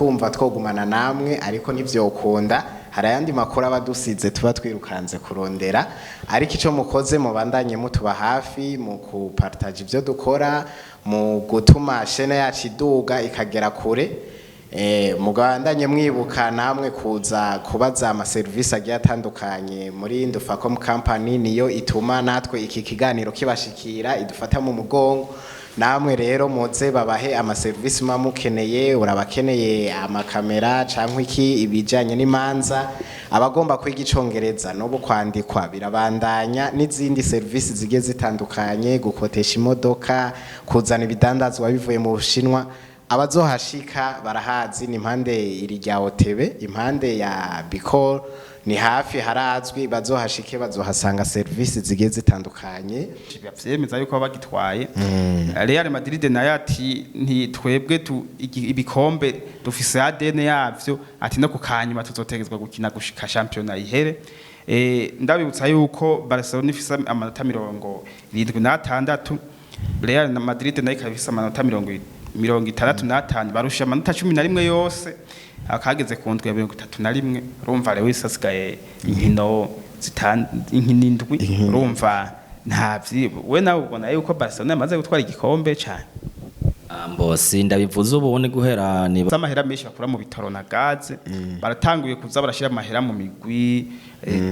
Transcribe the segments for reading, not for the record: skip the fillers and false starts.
Twumva twogumana namwe, ariko ntivyokunda. Hari ayandi makuru aba adusize tuba twirukanze kurondera, ariko ico mukoze, mubandanye mutuba hafi mu kupartaja ivyo dukora, mu gutuma chaîne yacu iduga ikagera kure. Mugabandanye mwibuka namwe kuza kubaza amaserivisi agiye atandukanye muri Ndufacom Company. Niyo ituma natwe iki kiganiro kibashikira, idufata mu mugongo. Namwe rero muze babahe amaserivisi muba mukeneye. Urabakeneye amakamera canke iki, ibijanye n'imanza, abagomba kwiga Icongereza n'ubu kwandikwa birabandanya, n'izindi serivisi zigiye zitandukanye, gukotesha imodoka, kuzana ibidandazwa bivuye mu Bushinwa. Abazohashika barahazi, ni impande iri rya Otebe, impande ya Bicol, ni hafi, harazwi. Bazohashike, bazohasanga serivisi zigiye zitandukanye. Vyemeza yuko bagitwaye. Real Madrid nayo ati ntitwebwe ibikombe dufise ADN yavyo, ati no kukanyuma tuzotegezwa gukina gushika championnat ihere. Ndabibutsa yuko Barcelona ifise amanota 76, Real na Madrid nayo ikaba ifise amanota 65, barusha amanota 11 yose. Akageze ku ndwi ya 31. Urumva Lewis asigaye inkino inkino 7. Urumva nta we nawe ubona yuko Barcelona yamaze gutwara igikombe cyane. Mbosi ndabivuze ubu ni guhera ni Amahera menshi bakura mu bitoro na gaze, baratanguye kuza barashira amahera mu migwi.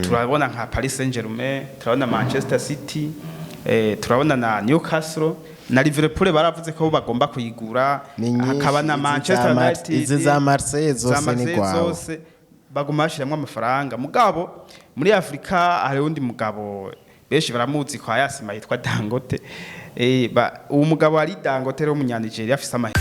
Turabona nka Paris Saint-Germain, turabona Manchester City, turabona na Newcastle na Liverpool baravuze ko bagomba kuyigura. Ni nyinshi, hakaba na izi Manchester za United. Izi za Marseille za zose ni Marseille gwawe. Zose baguma bashiramwo amafaranga. Mugabo muri Afrika hari undi mugabo benshi baramuzi kwa yasima, yitwa Dangote. Uwo mugabo ari Dangote rero, umunyanigeriya afise amahera.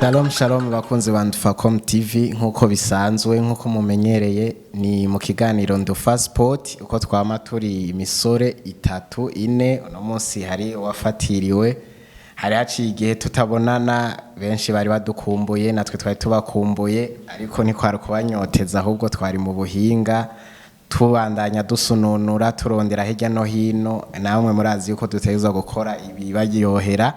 Shalom shalom bakunzi ba Ndufacom TV. Nkuko bisanzwe, nkuko mumenyereye, ni mu kiganiro Ndufa Sport, uko twama turi imisore itatu ine. Uno munsi hari uwafatiriwe. Hari haciye igihe tutabonana, benshi bari badukumbuye, natwe twari tubakumbuye, ariko ntikwari kubanyoteza, ahubwo twari mu buhinga tubandanya dusununura, turondera hirya no hino. Namwe murazi yuko dutegerezwa gukora ibibaryohera.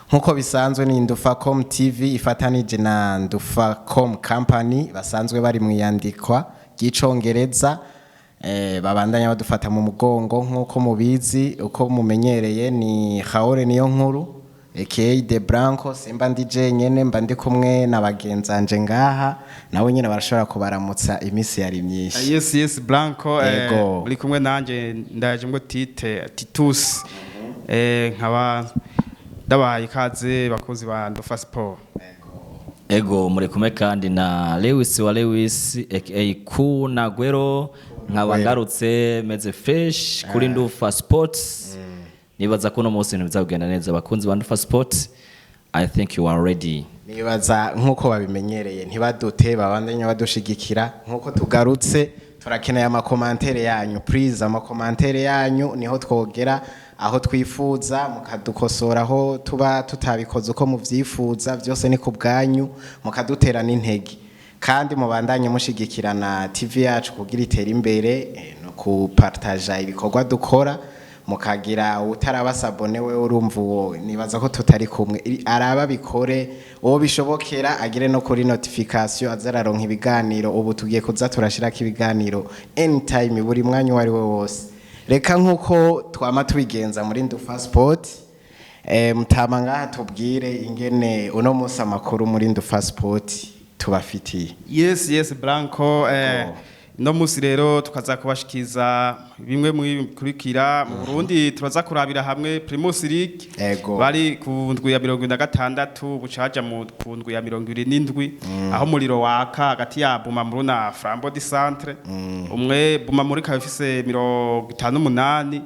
Nkuko bisanzwe ni Ndufacom TV ifatanije na Ndufacom Company, basanzwe bari mu iyandikwa ry'Icongereza, babandanya badufata mu mugongo. Nkuko mubizi, uko mumenyereye, ni Haore niyo nkuru aka De Branco. Simba ndi jenyene, mba ndi kumwe na bagenzanje ngaha, nabo nyene barashobora kubaramutsa, iminsi yari myinshi. Yes, Blanco. Yego. Uri kumwe nanje ndaje ngo Tite Titus, nkaba ndabahaye ikaze bakozi ba Ndufa Sport. Ego, muri kumwe kandi na Lewis wa Lewis aka Kunagwero, nkaba ngarutse meze fresh kuri Ndufa Sports. Nibaza ko uno munsi ibintu bizagenda neza. Abakunzi ba Ndufa Sports, I think you are ready. Nibaza nk'uko babimenyereye, ntibadute, babandanye badushigikira. Nk'uko tugarutse, turakeneye ama commentaires yanyu. Please, ama commentaires yanyu niho twogera aho twifuza, mukadukosora aho tuba tutabikoze uko muvyifuza. Byose ni ku bwanyu, mukadutera n'intege, kandi mubandanye mushigikirana TV yacu kugira itere imbere, no kupartaja ibikorwa dukora. Mukagira utaraba s'abonner, we urumva uwo nibaza ko tutari kumwe, araba bikore uwo bishobokera, agire no kuri notification, aze araronka ibiganiro. Ubu tugiye kuza turashirako ibiganiro anytime, buri mwanya uwo ari we wose. Reka nk'uko twama tubigenza muri Ndufa Sport, mutama ngaha tubwire ingene uno munsi amakuru muri Ndufa Sport tubafitiye. Yes, Blanco. No musi rero tukaza kubashikiza bimwe mu bikurikira. Mu Burundi turaza kurabira hamwe Primus League. Bari ku ndwi ya 76, bucaja mu ku ndwi ya 77, aho umuriro waka hagati ya Bumamuru na Flambeau du Centre. Umwe Bumamuru ikaba ifise 58,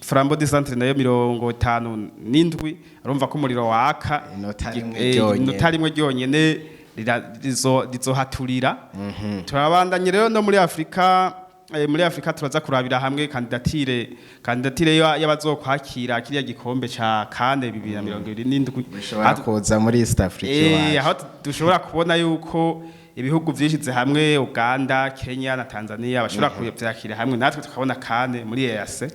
Flambeau du Centre nayo 57. Urumva ko umuriro waka. Inota rimwe ryonyene. Inota rimwe ryonyene rizohaturira. Turabandanye rero no muri Afrika. Muri Afrika turaza kurabira hamwe candidature y'abazokwakira kiriya gikombe ca CAN 2027. Bishobora kuza muri East Africa iwacu. Aho dushobora kubona yuko ibihugu vyishize hamwe, Uganda, Kenya na Tanzania, bashobora kuvyakira hamwe, natwe tukabona CAN muri EAC.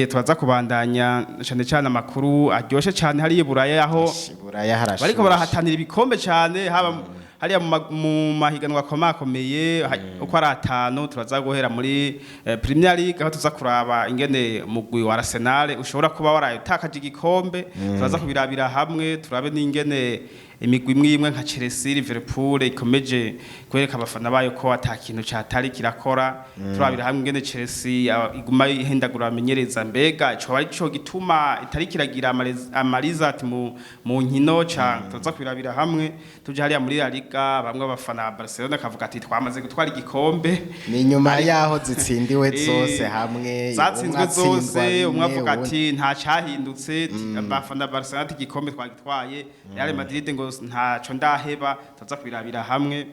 Turaza kubandanya cane cane amakuru aryoshe cane hariya i Buraya, aho Buraya harashushe. bariko barahatanira ibikombe cane, haba hariya mu mahiganwa akomakomeye uko ari atanu. Turaza guhera muri Premier League, aho tuza kuraba ingene mugwi wa Arsenal ushobora kuba warayutakaje igikombe. Turaza kubirabira hamwe, turabe n'ingene imigwi imwe imwe nka Chelsea, Liverpool ikomeje kwereka abafana bayo ko ata kintu catari kirakora. Turabira hamwe ingene Chelsea iguma ihendagura abamenyereza, mbega ico ari co gituma itari kiragira amarizati mu nkino ca. Tuza kubirabira hamwe, tuje hariya muri La Liga, bamwe abafana ba Barcelona kavuga ati twamaze gutwara igikombe. Ni nyuma yaho zitsindiwe zose hamwe. Zatsinzwe umwe atsindwa zose, bine, umwe avuga uwundi- ati nta cyahindutse, abafana ba Barcelona ati igikombe twagitwaye, Real Madrid ngo ntaco ndaheba. Tuza kubirabira hamwe,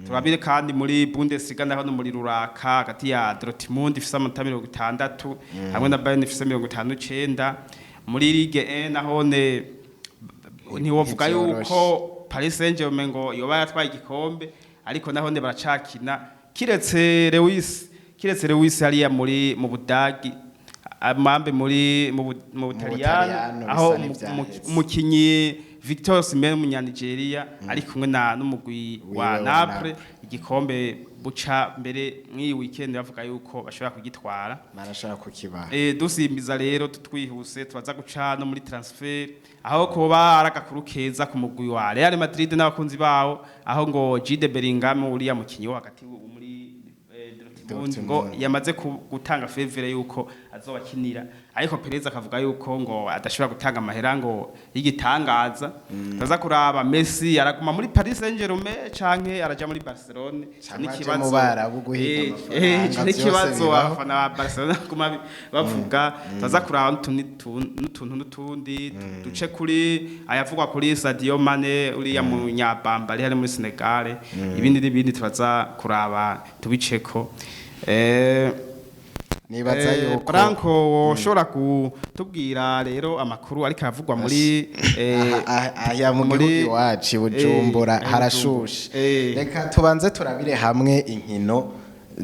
turabire kandi muri Bundesliga naho no muri ruraka hagati ya Dortmund ifise amanota 60 hamwe na Bayern ifise 59. Muri Ligue 1 naho ne ntiwovuga Ntivyoroshe. yuko Paris Saint-Germain ngo yoba yatwaye igikombe, ariko naho ne baracakina, kiretse Lewis hariya muri mu Budagi, amambe muri mu Butaliyano, Butaliyano aho bisa n'ivyaheze. umukinyi Victor Osimhen w'umunyanigeriya ari kumwe na n'umugwi Wiwe wa wa Naples, Naples. Igikombe buca mbere mw'iyi weekend bavuga yuko bashobora kugitwara. Barashobora kukibaha. Dusimbiza rero tutwihuse, turaza guca no muri transfer, aho kuba ari agakuru keza ku mugwi wa Real Madrid n'abakunzi bawo, aho ngo Jude Bellingham, uriya mukinyi wo hagati muri Dortmund, ngo Dortmund. yamaze gutanga feu vert yuko azobakinira, ariko Perez akavuga yuko ngo adashobora gutanga amahera ngo y'igitangaza. Tuza kuraba Messi araguma muri Paris Saint-Germain canke araja muri Barcelone. Canke aje mu Barabu guhiga amafaranga, Ico vyose n'ikibazo bibaho. abafana ba Barcelona baguma bavuga. Tuza kuraba n'utuntu n'utundi duce kuri ayavugwa kuri Sadio Mane, uriya munyabamba ari muri Senegal, ibindi n'ibindi turaza kuraba tubiceko. Nibaza yuko Franco, woshobora kutubwira rero amakuru ariko aravugwa muri aya mu gihugu iwacu i Bujumbura harashushe. Reka tubanze turabire hamwe inkino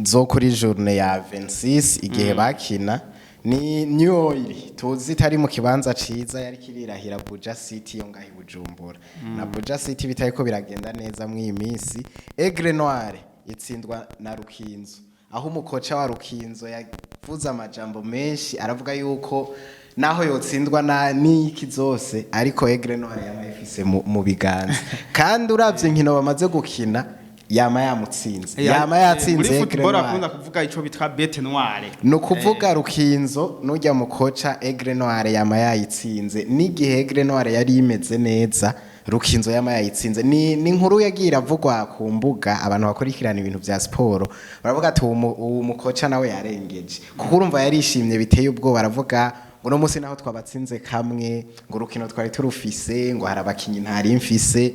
zo kuri journée ya 26 igihe bakina. Ni New Oil tuzi itari mu kibanza ciza, yari kirirahira Buja City yo ngaho i Bujumbura, na Buja City bitariko biragenda neza mw'iyi minsi. Aigle Noir itsindwa na Rukinzo, aho umukoca wa Rukinzo yavuze amajambo menshi, aravuga yuko naho yotsindwa na n'iki zose, ariko Aigle Noir yama ifise mu biganza, kandi uravye inkino bamaze gukina yama yamutsinze, yama yatsinze Muri Aigle football Noir. akunda kuvuga ico bita bête noire. Ni ukuvuga Rukinzo nujya mu koca, Aigle Noir yama yayitsinze. N'igihe Aigle Noir yari imeze neza, Rukinzo yama yayitsinze. Ni inkuru yagiye iravugwa ku mbuga, abantu bakurikirana ibintu vya siporo baravuga ati uwo mukoca nawe yarengeje, kuko urumva yarishimye biteye ubwoba, aravuga ngo uno munsi naho twabatsinze kamwe, ngo urukino twari turufise, ngo hari abakinyi ntari mfise.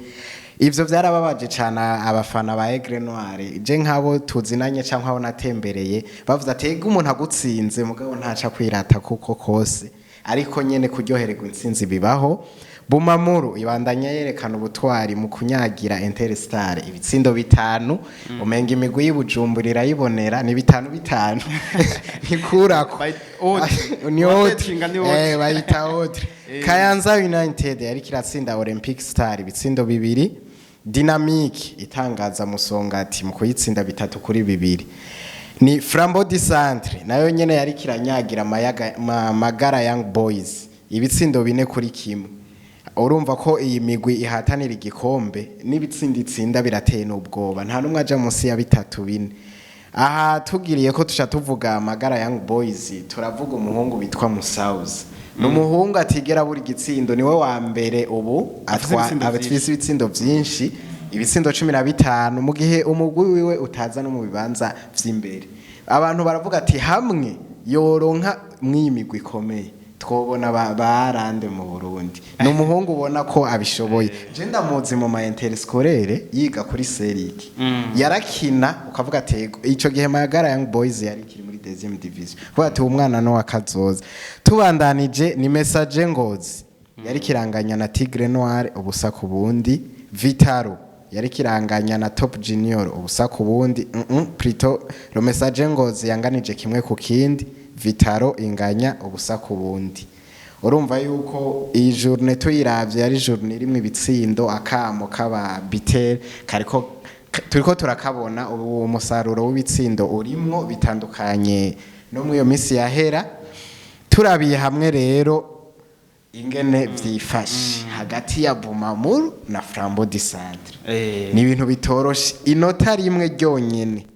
Ivyo vyarababaje cane abafana ba Aigle Noir. Je nk'abo tuzinanye canke abo natembereye bavuze ati ega umuntu agutsinze mugabo ntaca kwirata kuko kose, ariko nyene kuryohererwa intsinzi bibaho. Bumamuru ibandanya yerekana ubutwari mu kunyagira Interstar ibitsindo 5. Umenga imigwi y'Ibujumbura irayibonera, ni 5 5 ntikurako. Autre. Ni autre. Wabetinga ni autre. Bayita autre. Kayanza United yariko iratsinda Olympic Star ibitsindo 2. Dynamic itangaza Musongati mu kuyitsinda 3-2. Ni Flambeau du Centre nayo nyene yariko iranyagira Magara Young Boys ibitsindo 4-1. Urumva ko iyi migwi ihatanira igikombe n'ibitsindo itsinda birateye n'ubwoba, nta n'umwe aja munsi ya 3, 4. Aha tugiriye ko tuca tuvuga Magara Young Boys, turavuga umuhungu witwa Musauzi. Ni umuhungu atigera buri gitsindo, niwe wa mbere ubu Afise ibitsindo vyinshi. Afise ibitsindo vyinshi, ibitsindo 15, mu gihe umugwi wiwe utaza no mu bibanza vy'imbere. Abantu baravuga ati hamwe yoronka mw'iyi migwi ikomeye twobona barande mu Burundi. Ni umuhungu ubona ko abishoboye. Je ndamuzi mu ma interscolaire yiga kuri Serike, yarakina ukavuga ati ego. Ico gihe Magara Young Boys yari ikiri muri deuxième division, kuvuga ati uwo mwana no wakazoza. Tubandanije, ni Message Ngozi yari kiranganya na Tigre Noir 0-0. Vitaro yari kiranganya na Top Junior ubusa ku bundi. Plutôt Le Messager Ngozi yanganije 1-1, Vitaro inganya 0-0. Urumva yuko iyi journée tuyiravye yari journée irimwo ibitsindo, akamo k'aba bitel kariko turiko turakabona ubu, umusaruro w'ibitsindo urimwo bitandukanye no muri iyo minsi yahera. Turabiye hamwe rero ingene vyifashe hagati ya Bumamuru na Flambeau du Centre, ni ibintu bitoroshe. Inota rimwe ryonyene,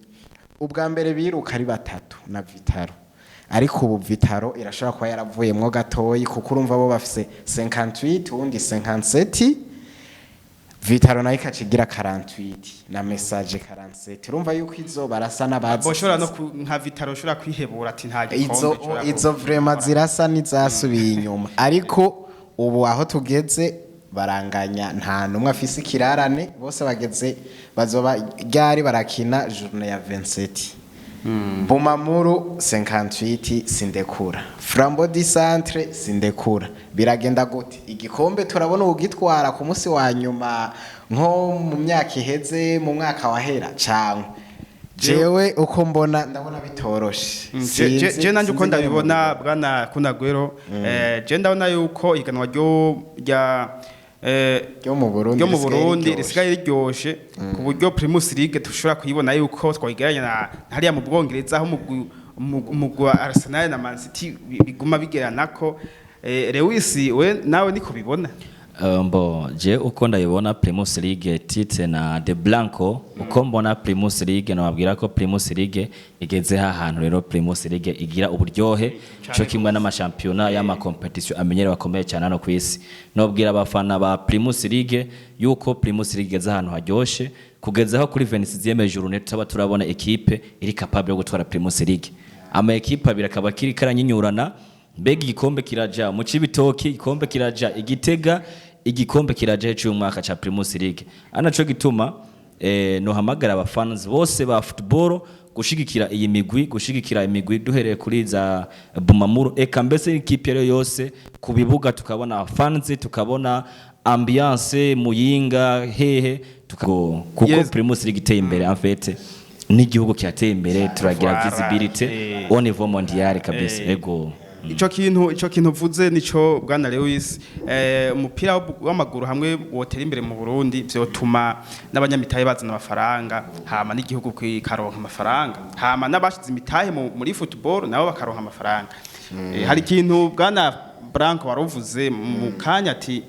ubwa mbere biruka ari batatu na Vitaro, ariko ubu Vitaro irashobora kuba yaravuyemwo gatoyi, kuko urumva bo bafise 58, uwundi 57, Vitaro nayo ikacigira 48 na Message 47. Urumva yuko izo barasa n'abazi. Boshobora no nka Vitaro ushobora kwihebura ati nta gikombe Izo nshobora izo vraiment zirasa n'izasubiye inyuma, ariko ubu aho tugeze baranganya, nta numwe afise ikirarane, bose bageze bazoba ryari barakina journée ya 27. Bumamuru 58, sindekura. Flambeau du Centre sindekura. Biragenda gute? Igikombe turabona ugitwara ku munsi wa nyuma nko mu myaka iheze, mu mwaka wahera, cankwe jewe uko mbona, ndabona bitoroshe. Je nanje uko Sinzi ingene ndabibona, bwana Kunagwero, je ndabona yuko ihiganwa ryo rya ryo mu Burundi ryo mu risigaye Burundi riryoshe. Risigaye riryoshe ku buryo Primus League dushobora kuyibona yuko twayigereranya na hariya mu Bwongereza, aho umugwi wa Arsenal na Man City biguma bigeranako. Lewis, we nawe niko bibona? Mbo je uko ndayibona Primus League, Tite na De Blanco, uko mbona Primus League, nababwira ko Primus League igeze hantu rero Primus League igira uburyohe cyo kimwe n'amashampiyona y'ama compétition amenyerewe akomeye cyane hano ku isi. Nobwira abafana ba Primus League yuko Primus League igeze ahantu haryoshe, kugeza aho kuri 26e journée tuba turabona équipe iri capable yo gutwara Primus League. Ama équipe abiri akaba kiri karanyinyurana. Mbega igikombe kiraja mu Cibitoki, igikombe kiraja Igitega, igikombe kiraja cy'uyu mwaka ca Primus League? Anaco gituma nohamagara abafans bose ba football gushigikira iyi migwi, gushigikira imigwi duhereye kuri za Bumamuru, eka mbese ikipe rero yose ku bibuga, tukabona fans, tukabona ambiance Muyinga hehe kuko Primus League iteye imbere, en fait n'igihugu kirateye imbere, turagira visibilité au niveau mondial kabisa. Ego. Ico kintu uvuze nico, bwana Lewis. Umupira w'amaguru hamwe wotera imbere mu Burundi, vyotuma n'abanyamitahe bazana amafaranga, hama n'igihugu kikaronka amafaranga, hama n'abashize imitahe muri football nabo bakaronka amafaranga. Hari ikintu bwana Branco waruvuze mu kanya ati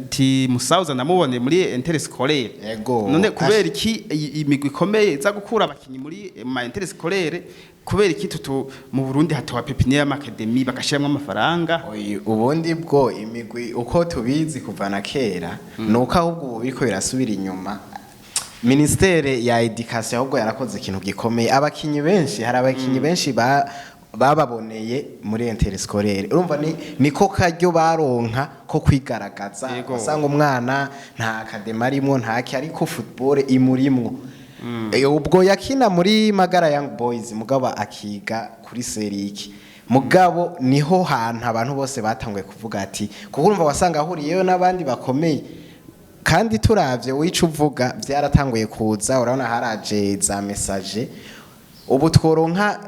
ti Musauza namubone muri interscolaire. Ego. None kubera iki imigwi ikomeye iza gukura abakinyi muri ma interscolaire? Kubera iki tutu mu Burundi hatowa pépinière y'ama académie bagashiramwo amafaranga? Oyi, ubundi bwo imigwi uko tubizi kuva na kera nuko ahubwo ubu biriko birasubira inyuma. Ministère ya éducation ahubwo yarakoze ikintu gikomeye. Abakinyi benshi, hari abakinyi benshi bababoneye muri interscolaire. Urumva ni niko karyo baronka ko kwigaragaza. Usanga umwana nta académie arimwo, ntaki, ariko football imurimwo. Ubwo yakina muri Magara Young Boys, mugabo akiga kuri Seriki, mugabo niho hantu abantu bose batanguye kuvuga ati, kuko urumva wasanga ahuriyeyo n'abandi bakomeye. Kandi turavye wica uvuga byaratanguye kuza, urabona haraje za Message. Ubu tworonka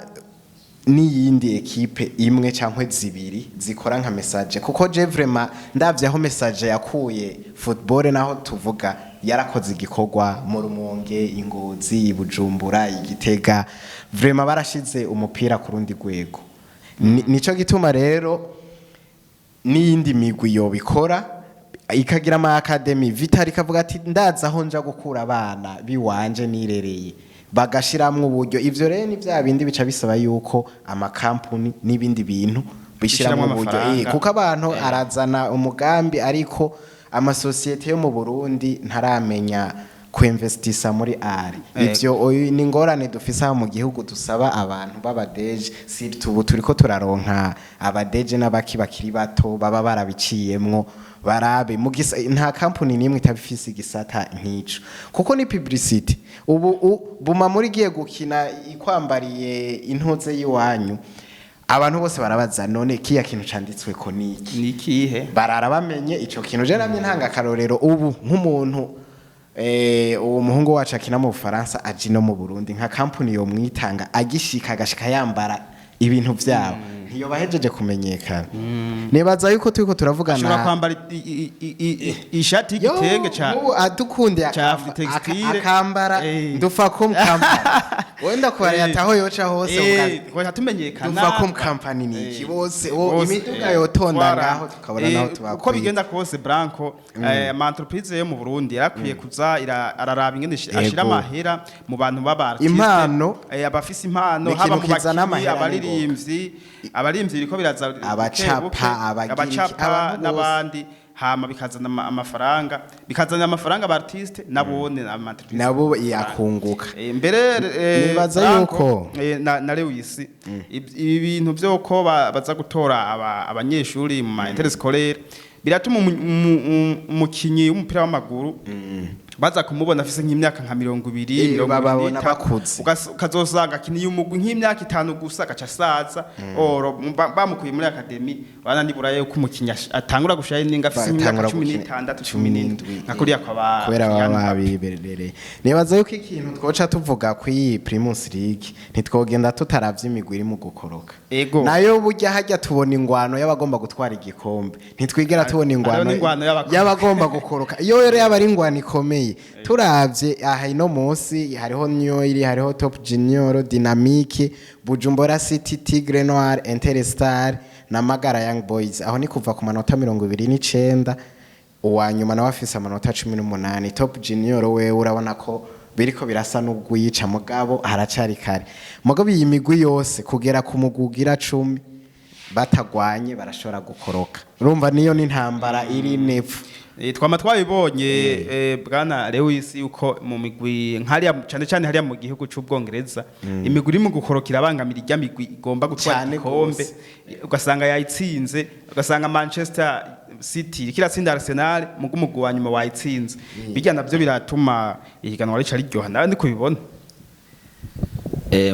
n'iyindi équipe imwe cyangwa zibiri zikora nka Message, kuko je vraiment ndavye aho Message yakuye football, naho tuvuga yarakoze igikorwa mu Rumonge, Ingozi, Bujumbura, Igitega, vraiment barashize umupira ku rundi rwego. Nico gituma rero n'iyindi migwi yobikora, ikagira ama académie. Vitari ikavuga ati ndaza aho nja gukura abana biwanje nirereye, bagashiramwo uburyo. Ivyo rero ni vya bindi bica bisaba yuko amakampuni n'ibindi bintu bishiramwo bishiramwo uburyo. amafaranga. Kuko abantu arazana umugambi, ariko amasosiyete yo mu Burundi ntaramenya kuinvestisa muri art. Ivyo oyu ni ingorane dufise aha mu gihugu. Dusaba abantu b'abadeje, surtout ubu turiko turaronka abadeje n'abaki bakiri bato baba barabiciyemwo, barabe mu nta kampuni n'imwe itabifise igisata nk'ico, kuko ni publicity. Ubu buma muri giye gukina ikwambariye intuze y'iwanyu, abantu bose barabaza: none kiya kintu canditswe ko niki? Ni ikihe? Barara bamenye ico kintu. Je namye ntanga akarorero, ubu nk'umuntu Uwo muhungu wacu akina mu Bufaransa aje no mu Burundi, nka kampuni yo mwitanga agishika agashika yambara ibintu vyabo, ntiyo bahejeje kumenyekana. Nibaza yuko turiko turavugana Ashobora kwambara ishati y'igitenge ca Nk'ubu adukunde ca Afritextile. Akambara Ndufacom company, wenda kubareba aho yoca hose, Twaca tumenyekana. Ndufacom company ni iki bose Bose, imiduga yotonda ngaho, tukabona naho uko tubakwiye. Bigenda kose, Branko, ama entreprise yo mu Burundi yarakwiye kuza araraba ingene ashira amahera mu bantu b'aba artiste, Impano. Abafise impano Ni haba ikintu mu kizana bakinyi, amahera. abarimvyi biriko biraza Abacapa, buke buke, abagira iki, abacapa abantu bose. N'abandi, hama bikazana amafaranga, bikazana amafaranga aba artiste nabone ama entreprise Nabo yakunguka. Mbere Nibaza Franco, yuko- na Lewis, ibi bintu vyoko baza gutora abanyeshuri mu ma interscolaire biratuma umukinyi w'umupira w'amaguru baza kumubona afise nk'imyaka nka 20, 23, Bababona bakuze. Ukazosanga akiniye umugwi nk'imyaka 5 gusa, agaca asaza. Oro bamukuye muri academy, bananibura yuko umukinyi atangura gushininga afise imyaka Batangura cumi gukina n'itandatu, 17, nka kuriya kwa ba kubera baba Kylian Mbappe. babiberereye. Nibaza yuko ikintu twoca tuvuga ku iyi Primus League, ntitwogenda tutaravye imigwi iri mu gukoroka. Nayo burya hajya tubona ingwano y'abagomba gutwara igikombe, ntitwigera tubona ingwano Hariho n'ingwano y'abakoroka. y'abagomba gukoroka. Iyo rero yaba ari ingwano ikomeye, turavye aha ino munsi hariho Nyoiri, hariho Top Junior, Dynamique, Bujumbura City, Tigre Noir, Interstar na Magara Young Boys. Aho ni kuva ku manota 29, uwa nyuma nawe afise amanota 18. Top Junior wewe urabona ko biriko birasa n'ugwica, mugabo haracari kare. Mugabo iyi migwi yose kugera ku mugwi ugira 10 batagwanye barashobora gukoroka. Urumva niyo n'intambara iri nepfu. Twama twabibonye, bwana Lewis, yuko mu migwi nkariya, cyane cyane hariya mu gihugu c'Ubwongereza, imigwi iri mu gukoroka irabangamira ijya migwi igomba gutwara Cane igikombe. gose. Ugasanga yayitsinze, ugasanga Manchester City iriko iratsinda Arsenal, mugu umugwi wa nyuma wayitsinze. Bijya navyo biratuma ihiganwa rica riryoha, nawe ndiko bibona.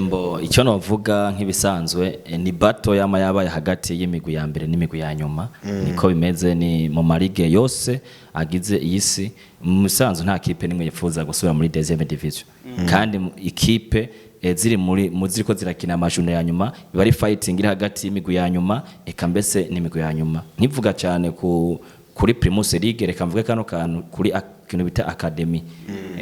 Mbo icyo novuga nk'ibisanzwe, ni bato yama yabaye hagati y'imigwi ya mbere n'imigwi ya nyuma. Niko bimeze ni mu marige yose agize iyi si. Mu bisanzwe nta kipe nimwe yifuza gusubira muri deuxième division, kandi ikipe ziri muri mu ziriko zirakina amajune ya nyuma biba ari fighting iri hagati y'imigwi ya nyuma, eka mbese n'imigwi ya nyuma. Nkivuga cyane kuri Primus League, reka mvuge kano kantu kuri kintu bita academy.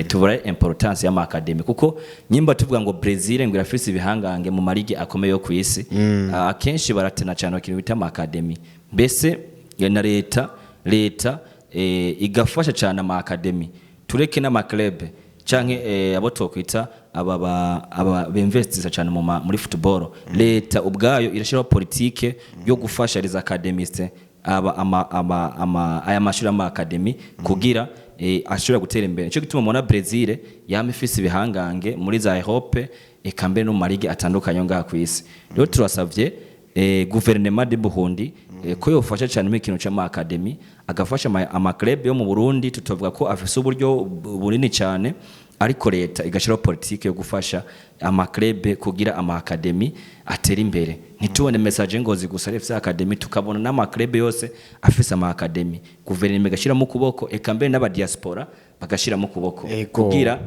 Tubura importance y'ama academy, kuko nyimba tuvuga ngo Brazil ngo irafise ibihangange mu marige akomeye yo ku isi, akenshi baratena cyane ikintu bita ama academy. Mbese na leta igafasha cyane ama academy, tureke n'ama club canke abo twokwita aba binvestisa cyane muri football. Leta ubwayo irashiraho politike yo gufasha les academistes, aba ama, ama, ama, aya mashuri ama academy kugira ashobora gutera imbere. Nico gituma mubona Brazil yama ifise ibihangange muri za Europe, eka mbere no mu marige atandukanye yo ngaha ku isi. Rero turasavye gouvernement de Burundi ko yofasha cyane muri ikintu c'ama academy, agafasha ama club yo mu Burundi. Tutovuga ko afise uburyo bunini cyane, ariko leta igashiraho politike yo gufasha ama club kugira ama academy atera imbere. Ntitubone Message Ngozi gusa ari ifise academy, tukabona n'ama club yose afise ama academy. Guverinoma igashiramo ukuboko, eka mbere n'aba diaspora bagashiramo ukuboko kugira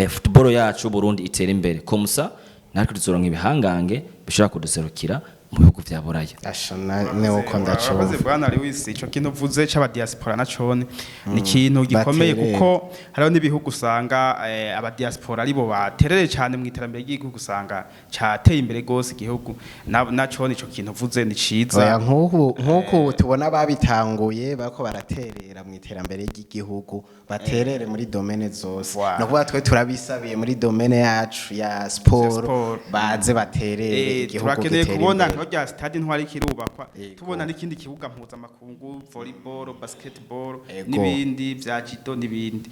football yacu Burundi itere imbere. Comme ça natwe tuzoronka ibihangange bishobora kuduserukira mu bihugu vya Buraya. Asha ne uko ndacumva. Urakoze bwana Lewis. Ico kintu uvuze c'abadiaspora nacone ni ikintu gikomeye, Baterere. kuko hariho n'ibihugu usanga abadiaspora aribo baterere cyane mu iterambere ry'igihugu, usanga cateye imbere gose igihugu. Nacone ico kintu uvuze ni ciza. Oya, nk'uku tubona babitanguye bako baraterera mu iterambere ry'igihugu, baterere muri domaine zose. Voilà. No kuba twe turabisabiye muri domaine yacu ya sport, Sport. baze baterere igihugu Turakeneye gitere kubona imbere. nka rya stade Intwari kirubakwa, tubona n'ikindi kibuga mpuzamakungu, volleyball, basketball n'ibindi vya judo n'ibindi.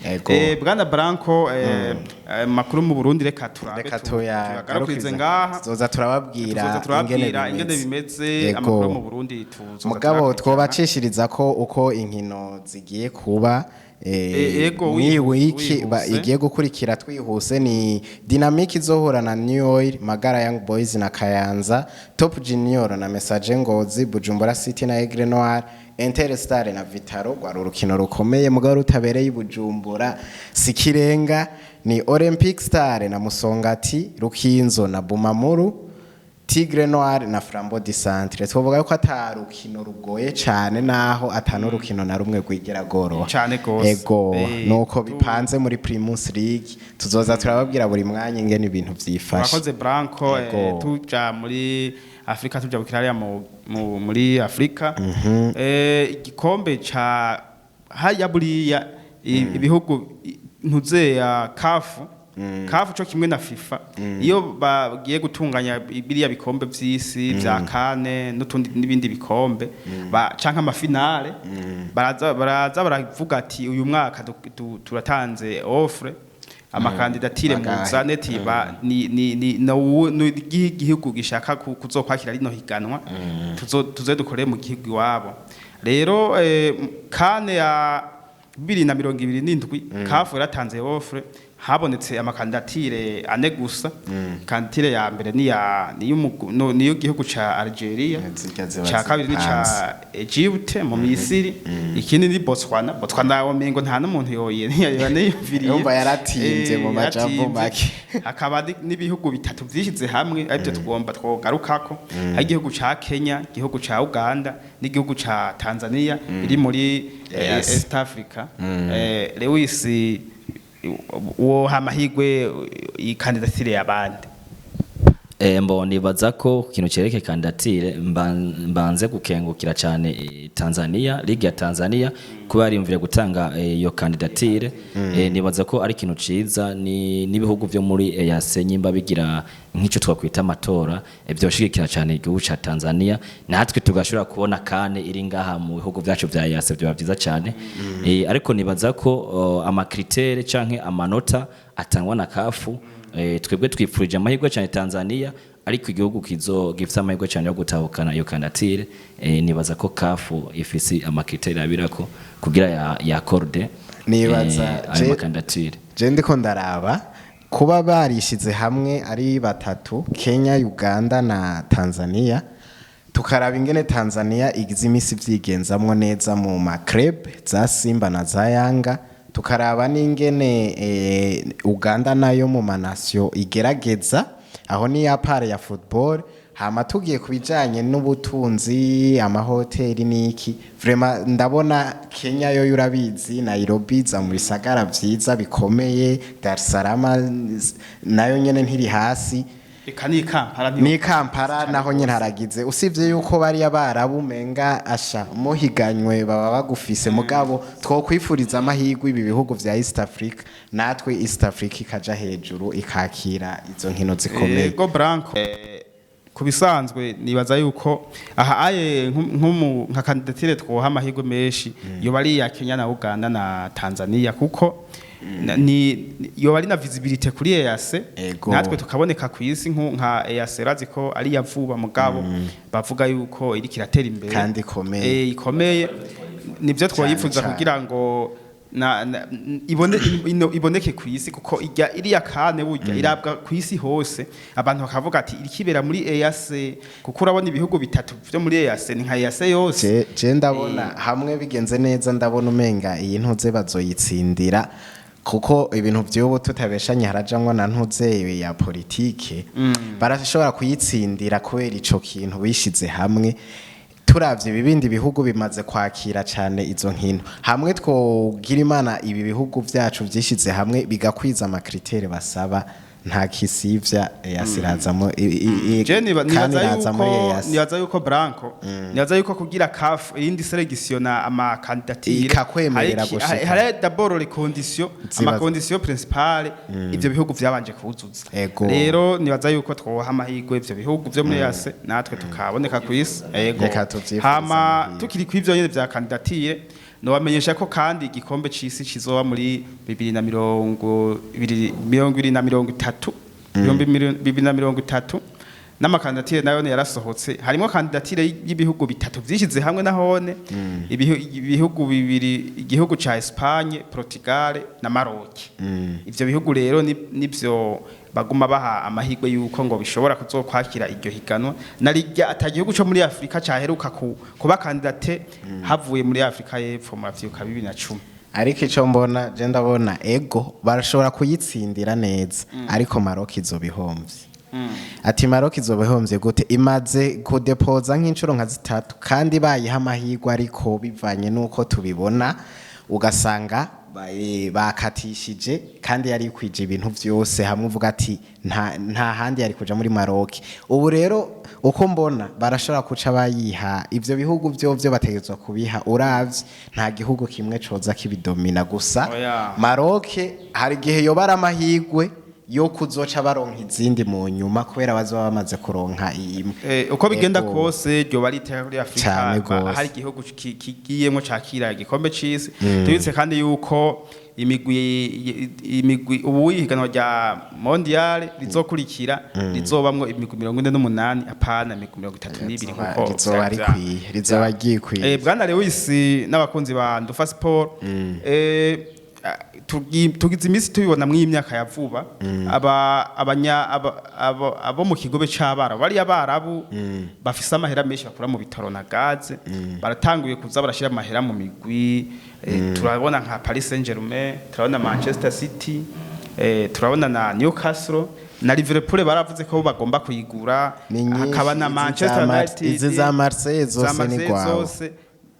Bwana Branko, makuru mu Burundi reka turabe Reka tuyagarukirize ngaha. Tuzoza turababwira Tuzoza turababwira ingene bimeze. Amakuru mu Burundi tuzoza Mugabo turayakurikirana. twobacishiriza ko uko inkino zigiye kuba. Ego, mw'iyi wiki wihuse. Igiye gukurikira twihuse ni Dynamic izohura na New Oil, Magara Young Boys na Kayanza, Top Junior na Message Ngozi, Bujumbura City na Aigle Noir, Interstar na Vitaro. Rwari urukino rukomeye mugabo rutabereye i Bujumbura sikirenga. Ni Olympic Star na Musongati, Rukinzo na Bumamuru, Tigre Noir na Flambeau du Centre. Twovuga ko ata rukino rugoye cane, naho ata n'urukino na rumwe rwigera goroha. Cane gose. Ego, nuko bipanze muri Primus League. Tuzoza turababwira buri mwanya ingene ibintu vyifashe. Murakoze, Branko. Ego. Tuja muri Afrika, tuja gukina hariya muri Afrika. Igikombe ca hariya buriya ibihugu ntuze ya CAF, CAF co kimwe na FIFA, iyo bagiye gutunganya biriya bikombe vy'isi vya CAN n'utundi n'ibindi bikombe canke ama finale, baraza baravuga ati: "Uyu mwaka turatanze offre ama candidatures." Bagahe. Muzane tiba ni no ni igihugu gishaka kuzokwakira rino higanwa, tuze dukore mu gihugu iwabo. Rero CAN ya 2027, CAF yaratanze offre, habonetse ama candidatures ane gusa. Candidature ya mbere ni ya ni y'umugu- no, ni y'igihugu ca Algeria. Zirya ziba Ca kabiri ni ca zipanze. Egypte mu Misiri, ikindi ni Botswana. Botswana womengo nta n'umuntu yoye yaniyumviriye. Urumva yaratinze mu majambo Yaratinze. make. Hakaba n'ibihugu bitatu vyishize hamwe aribyo tugomba twogarukako, hari igihugu ca Kenya, igihugu ca Uganda n'igihugu ca Tanzania iri muri East Africa. Lewis, wo amahigwe iyi candidature y'abandi? Mbo nibaza ko ku kintu cereke candidature, mbanze gukengukira cyane Tanzania, Ligue ya Tanzania, kuba yarimvire gutanga iyo candidature. Nibaza ko ari ikintu ciza ni n'ibihugu vyo muri EAC nyimba bigira nk'ico twakwita amatora, vyoshigikira cyane igihugu ca Tanzania, natwe tugashobora kubona CAN iri ngaha mu bihugu vyacu vya EAC, vyoba vyiza cyane. Ariko nibaza ko ama critères canke amanota atangwa na CAF, twebwe twipfurije amahirwe cyane Tanzania, ariko igihugu kizo gifite amahirwe cyane yo gutahukana iyo candidature, nibaza ko CAF ifise ama critères abirako kugira ya accorde Nibaza ayo ma candidatures. Je ndiko ndaraba kuba barishize hamwe ari batatu, Kenya, Uganda na Tanzania, tukaraba ingene Tanzania igize imisi vyigenzamwo neza mu ma club za Simba na za Yanga, tukaraba n'ingene Uganda nayo mu ma nation igerageza, aho ni ya part ya football. Hama tugiye ku bijanye n'ubutunzi, amahoteli n'iki, vraiment ndabona Kenya yo, urabizi, Nairobi za mu bisagara vyiza bikomeye, Dar es Salaam nayo nyene ntiri hasi. Eka ni Kampala. Ni Kampala naho nyene haragize, usibye yuko bariya barabu umenga asha muhiganywe baba bagufise. Mugabo twokwifuriza amahirwe ibi bihugu vya East Africa, natwe East Africa ikaja hejuru ikakira izo nkino zikomeye. Ego, Branko, ku bisanzwe nibaza yuko aha aye nka candidature twoha amahirwe menshi yoba ari iya Kenya na Uganda na Tanzania, kuko ni yoba ari na visibilité kuri EAC, natwe tukaboneka ku isi nka EAC. Razi ko ari ya vuba, mugabo bavuga yuko iri kiratera imbere. Kandi ikomeye. Ikomeye, nivyo twoyifuza Cane. kugira ngo na ibone iboneke ku isi, kuko ijya iriya CAN burya irabwa ku isi hose, abantu bakavuga ati irikibera muri EAC, kuko urabona ibihugu bitatu vyo muri EAC ni nka EAC yose. Je ndabona hamwe bigenze neza, ndabona umenga iyi ntuze bazoyitsindira, kuko ibintu by'ubu tutabeshanye harajamwo na ntuze ya politike. Barashobora kuyitsindira kubera ico kintu bishize hamwe. Turavye ibibindi bihugu bimaze kwakira cane izo nkino hamwe, twogira Imana ibi bihugu vyacu vyishize hamwe bigakwiza ama critères basaba, nta kisivya yasirazamo. Je kandi nibaza iraza muri yuko EAC. Nibaza yuko, Branko, nibaza yuko kugira CAF irindi sélectionne ama candidatures Ikakwemerera gushika. Hari d'abord les conditions, ama conditions principales ivyo bihugu vyabanje kuzuza. Rero nibaza yuko twoha amahirwe ivyo bihugu vyo muri EAC, natwe tukaboneka ku isi. Ego. Reka tuvyipfuze Hama amahirwe. tukiri kw'ivyo nyene vya candidature, nobamenyesha ko kandi igikombe c'isi kizoba muri 2020, 2030, 2030. N'ama candidatures nayo yarasohotse, harimo candidature y'ibihugu bitatu vyishize hamwe nahone, ibihugu bibiri, igihugu ca Espagne, Portugal na Maroc. Ivyo bihugu rero nivyo baguma baha amahirwe yuko ngo bishobora kuzokwakira iryo higanwa, na rirya ata gihugu co muri Afrika caheruka kuba candidate havuye muri Afrika y'Epfo, muravyibuka 2010. Ariko ico mbona je, ndabona ego barashobora kuyitsindira neza, ariko Maroc izobihomvye. Ati Maroc izobihomvye gute? Imaze kudepoza nk'inshuro nka zitatu kandi bayiha amahirwe, ariko bivanye n'uko tubibona ugasanga bakatishije kandi yari kwije ibintu vyose hamwe, uvuga ati nta handi yari kuja muri Maroc. Ubu rero uko mbona barashobora kuca bayiha ivyo bihugu vyo bategerezwa kubiha. Uravye nta gihugu kimwe coza kibidomina gusa. Oya. Maroc hari igihe yoba ari amahirwe yo kuzoca baronka izindi mu nyuma, kubera bazoba bamaze kuronka imwe. Uko bigenda Ego. kose ryoba ari iteka kuri Afrika Cane gose. hari igihugu kigiyemwo cakira igikombe c'isi. Tubitse kandi yuko imigwi ubu ihiganwa rya mondial rizokurikira rizobamwo imigwi 48, apana imigwi 32 nkuko Rizoba rikwiye, rizoba ryikwiye. Bwana Lewis n'abakunzi ba Ndufa Sport, tugize iminsi tubibona mw'iyi myaka ya vuba, aba abanya abo mu kigobe c'abarabu, bariya barabu bafise amahera menshi bakura mu bitaro na gaze, baratanguye kuza barashira amahera mu migwi. Turabona nka Paris Saint-Germain, turabona Manchester City, turabona na Newcastle na Liverpool baravuze ko bagomba kuyigura. Ni nyinshi, Hakaba na izi Manchester United, izi za Marseille za zose ni Marseille gwawe. zose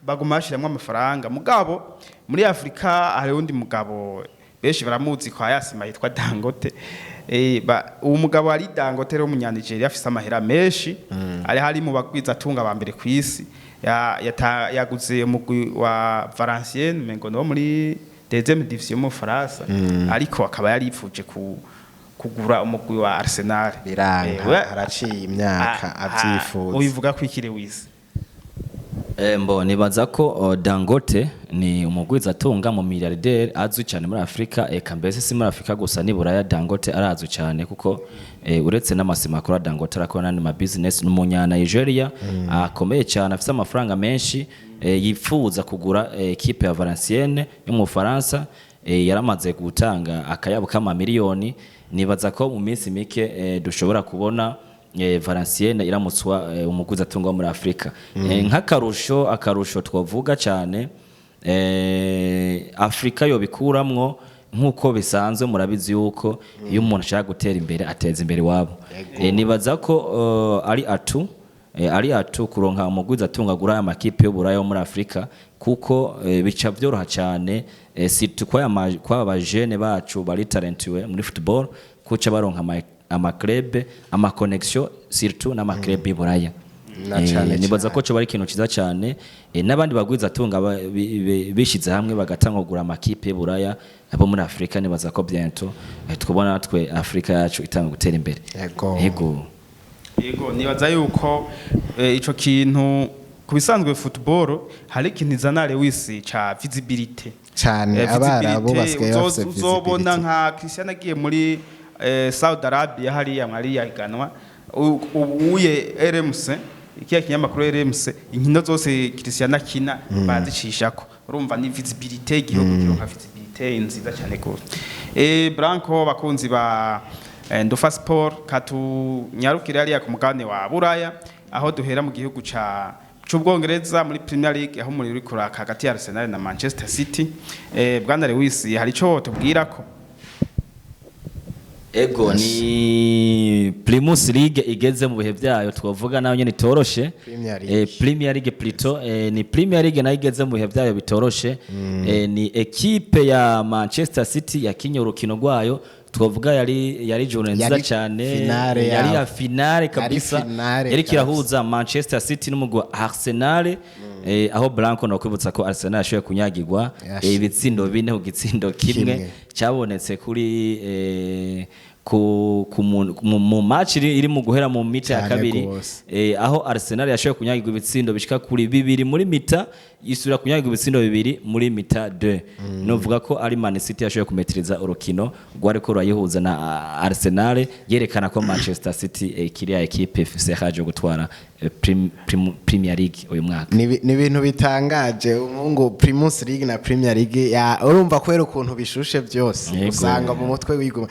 baguma bashiramwo amafaranga. Mugabo muri Afrika hari undi mugabo benshi baramuzi kwa Yasima yitwa Dangote. Uwo mugabo ari Dangote rero w'umunyanigeria, afise amahera menshi, ari hari mu bagwiza atunga ba mbere ku isi. Yaguze umugwi wa Valenciennes, mengo no muri deuxième division mu Faransa, ariko akaba yarifuje kugura umugwi wa Arsenal. Biranka. Haraciye imyaka avyifuza. Ubivuga ko ikiri wisi? Mbo nibaza ko Dangote ni umugwizatunga mu milliardaire azwi cyane muri Afrika, eka mbese si muri Afrika gusa, ni Buraya Dangote arazwi cyane, kuko uretse n'amasima akora, Dangote arakora n'andi ma business. Ni umunya Nigeria akomeye cyane, afite amafaranga menshi, yifuza kugura equipe ya Valenciennes yo mu Faransa. Yaramaze gutanga akayabo k'amamiliyoni. Nibaza ko mu minsi mike dushobora kubona Valenciennes iramutswa umugwizatunga wo muri Afrika. Nk'akarusho, akarusho twavuga cyane Afrika yobikuramwo, nk'uko bisanzwe murabizi yuko iyo umuntu ashaka gutera imbere ateza imbere iwabo. Nibaza ko ari atout kuronka umugwizatunga agura aya makipe y'Uburaya yo muri Afrika, kuko bica byoroha cyane, surtout kwa aba jeunes bacu bari talentueux muri football, kuca baronka ama club, ama connection, surtout n'ama club y'Uburaya. Na cane. Nibaza ko coba ari ikintu ciza cyane, n'abandi bagwizatunga bishize hamwe bagatanga kugura amakipe y'Uburaya abo muri Afrika. Nibaza ko bientôt twubona natwe Afrika yacu itanga gutera imbere. Yego. Yego. Yego, nibaza yuko ico kintu ku bisanzwe football hari ikintu izana, Lewis, ca visibility. Cane. Abarabu Visibility, basigaye bafise uzobona visibility. Nka Cristiano agiye muri Saudi Arabia hariya mwari yahiganwa, uye RMC, ikiya kinyamakuru RMC, inkino zose Cristiano akina barazicishako. Urumva ni visibility, igihugu kironka visibility nziza cyane gose. Branco, bakunzi ba Ndufa Sport, katunyarukire hariya ku mugabane wa Buraya, aho duhera mu gihugu ca c'Ubwongereza muri Premier League, aho umuriro uri kuraka hagati ya Arsenal na Manchester City. Bwana Lewis, hari ico tubwira ko? Ego, ni Primus League igeze mu bihe byayo, twavuga nayo nyene itoroshe. Premier League. Premier League plutôt, ni Premier League nayo igeze mu bihe byayo bitoroshe. Ni equipe ya Manchester City yakinye urukino rwayo, twavuga yari journée nziza Yari cyane. finale Yari yabo. ya finale kabisa. Finale Yari kabisa. kirahuza Manchester City n'umugwi wa Arsenal, aho Blanco nokwibutsa ko Arsenal yashoboye kunyagirwa ibitsindo 4 ku gitsindo 1 Kimwe. cyabonetse kuri ku mu match iri mu guhera mu mi-temps ya Cyane kabiri, gose. Aho Arsenal yashoboye kunyagirwa ibitsindo bishika kuri bibiri muri mi-temps, isubira kunyagirwa ibitsindo bibiri muri mi-temps 2. Novuga ko ari Man City yashoboye kumetiriza urukino rwariko rurayihuza na Arsenal, yerekana ko Manchester City kiriya ekipe ifise haje gutwara Premier League uyu mwaka. Ni ibintu bitangaje ngo Primus League na Premier League ya urumva kubera ukuntu bishushe byose, usanga mu mutwe wiguma.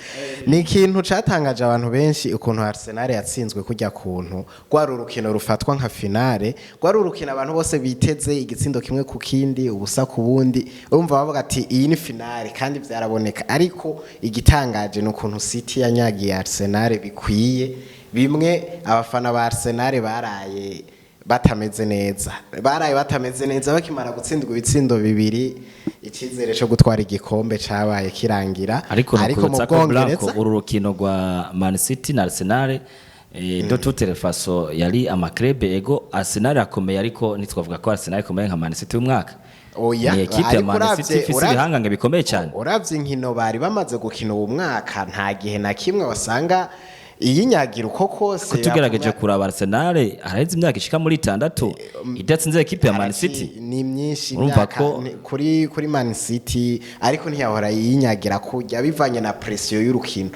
Ni ikintu catangaje abantu benshi ukuntu Arsenal yatsinzwe kujya kuntu rwari urukino rufatwa nka finale, rwari urukino abantu bose biteze igitsindo kimwe ku kindi, ubusa ku bundi. Urumva bavuga ati iyi ni finale, kandi byaraboneka. Ariko igitangaje ni ukuntu City yanyagiye Arsenal bikwiye. Bimwe abafana ba Arsenal baraye batameze neza, baraye batameze neza bakimara gutsindwa ibitsindo bibiri, icyizere cyo gutwara igikombe cabaye kirangira. Ariko mu nukwibutsa ko Blanco, Bwongereza uru rukino rwa Man City na Arsenal, de toute façon yari ama clubs. Ego, Arsenal akomeye, ariko ntitwavuga ko Arsenal ikomeye nka Man City y'umwaka. Oya, Ni ekipe ya ariko Man City ifise ibihangange bikomeye cyane. Uravye inkino bari bamaze gukina uwo mwaka, nta gihe na kimwe wasanga iyinyagira uko kose. Ko tugerageje kuraba, Arsenal haraheze imyaka ishika muri 6 idatsinze ekipe ya Man City. Ni myinshi Urumva imyaka kuri Man City, ariko ntiyahora yinyagira kujya bivanye na pression y'urukino.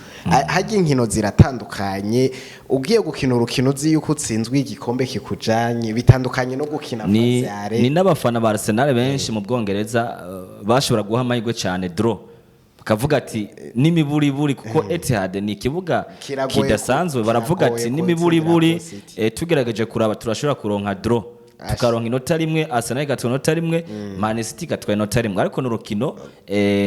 Harya inkino ziratandukanye. Ugiye gukina urukino uzi yuko utsinzwe igikombe kikujanye, bitandukanye no gukina Ni phase aller. Ni n'abafana ba Arsenal benshi mu Bwongereza bashobora guha amahirwe cyane draw, bakavuga ati n'imiburiburi, kuko Etihad ni ikibuga kidasanzwe. Baravuga Kiragoye ati n'imiburiburi gutsindira City. Tugerageje kuraba turashobora kuronka draw, tukaronka inota rimwe, Arsenal igatwara inota rimwe, Man City igatwara inota rimwe. Ariko n'urukino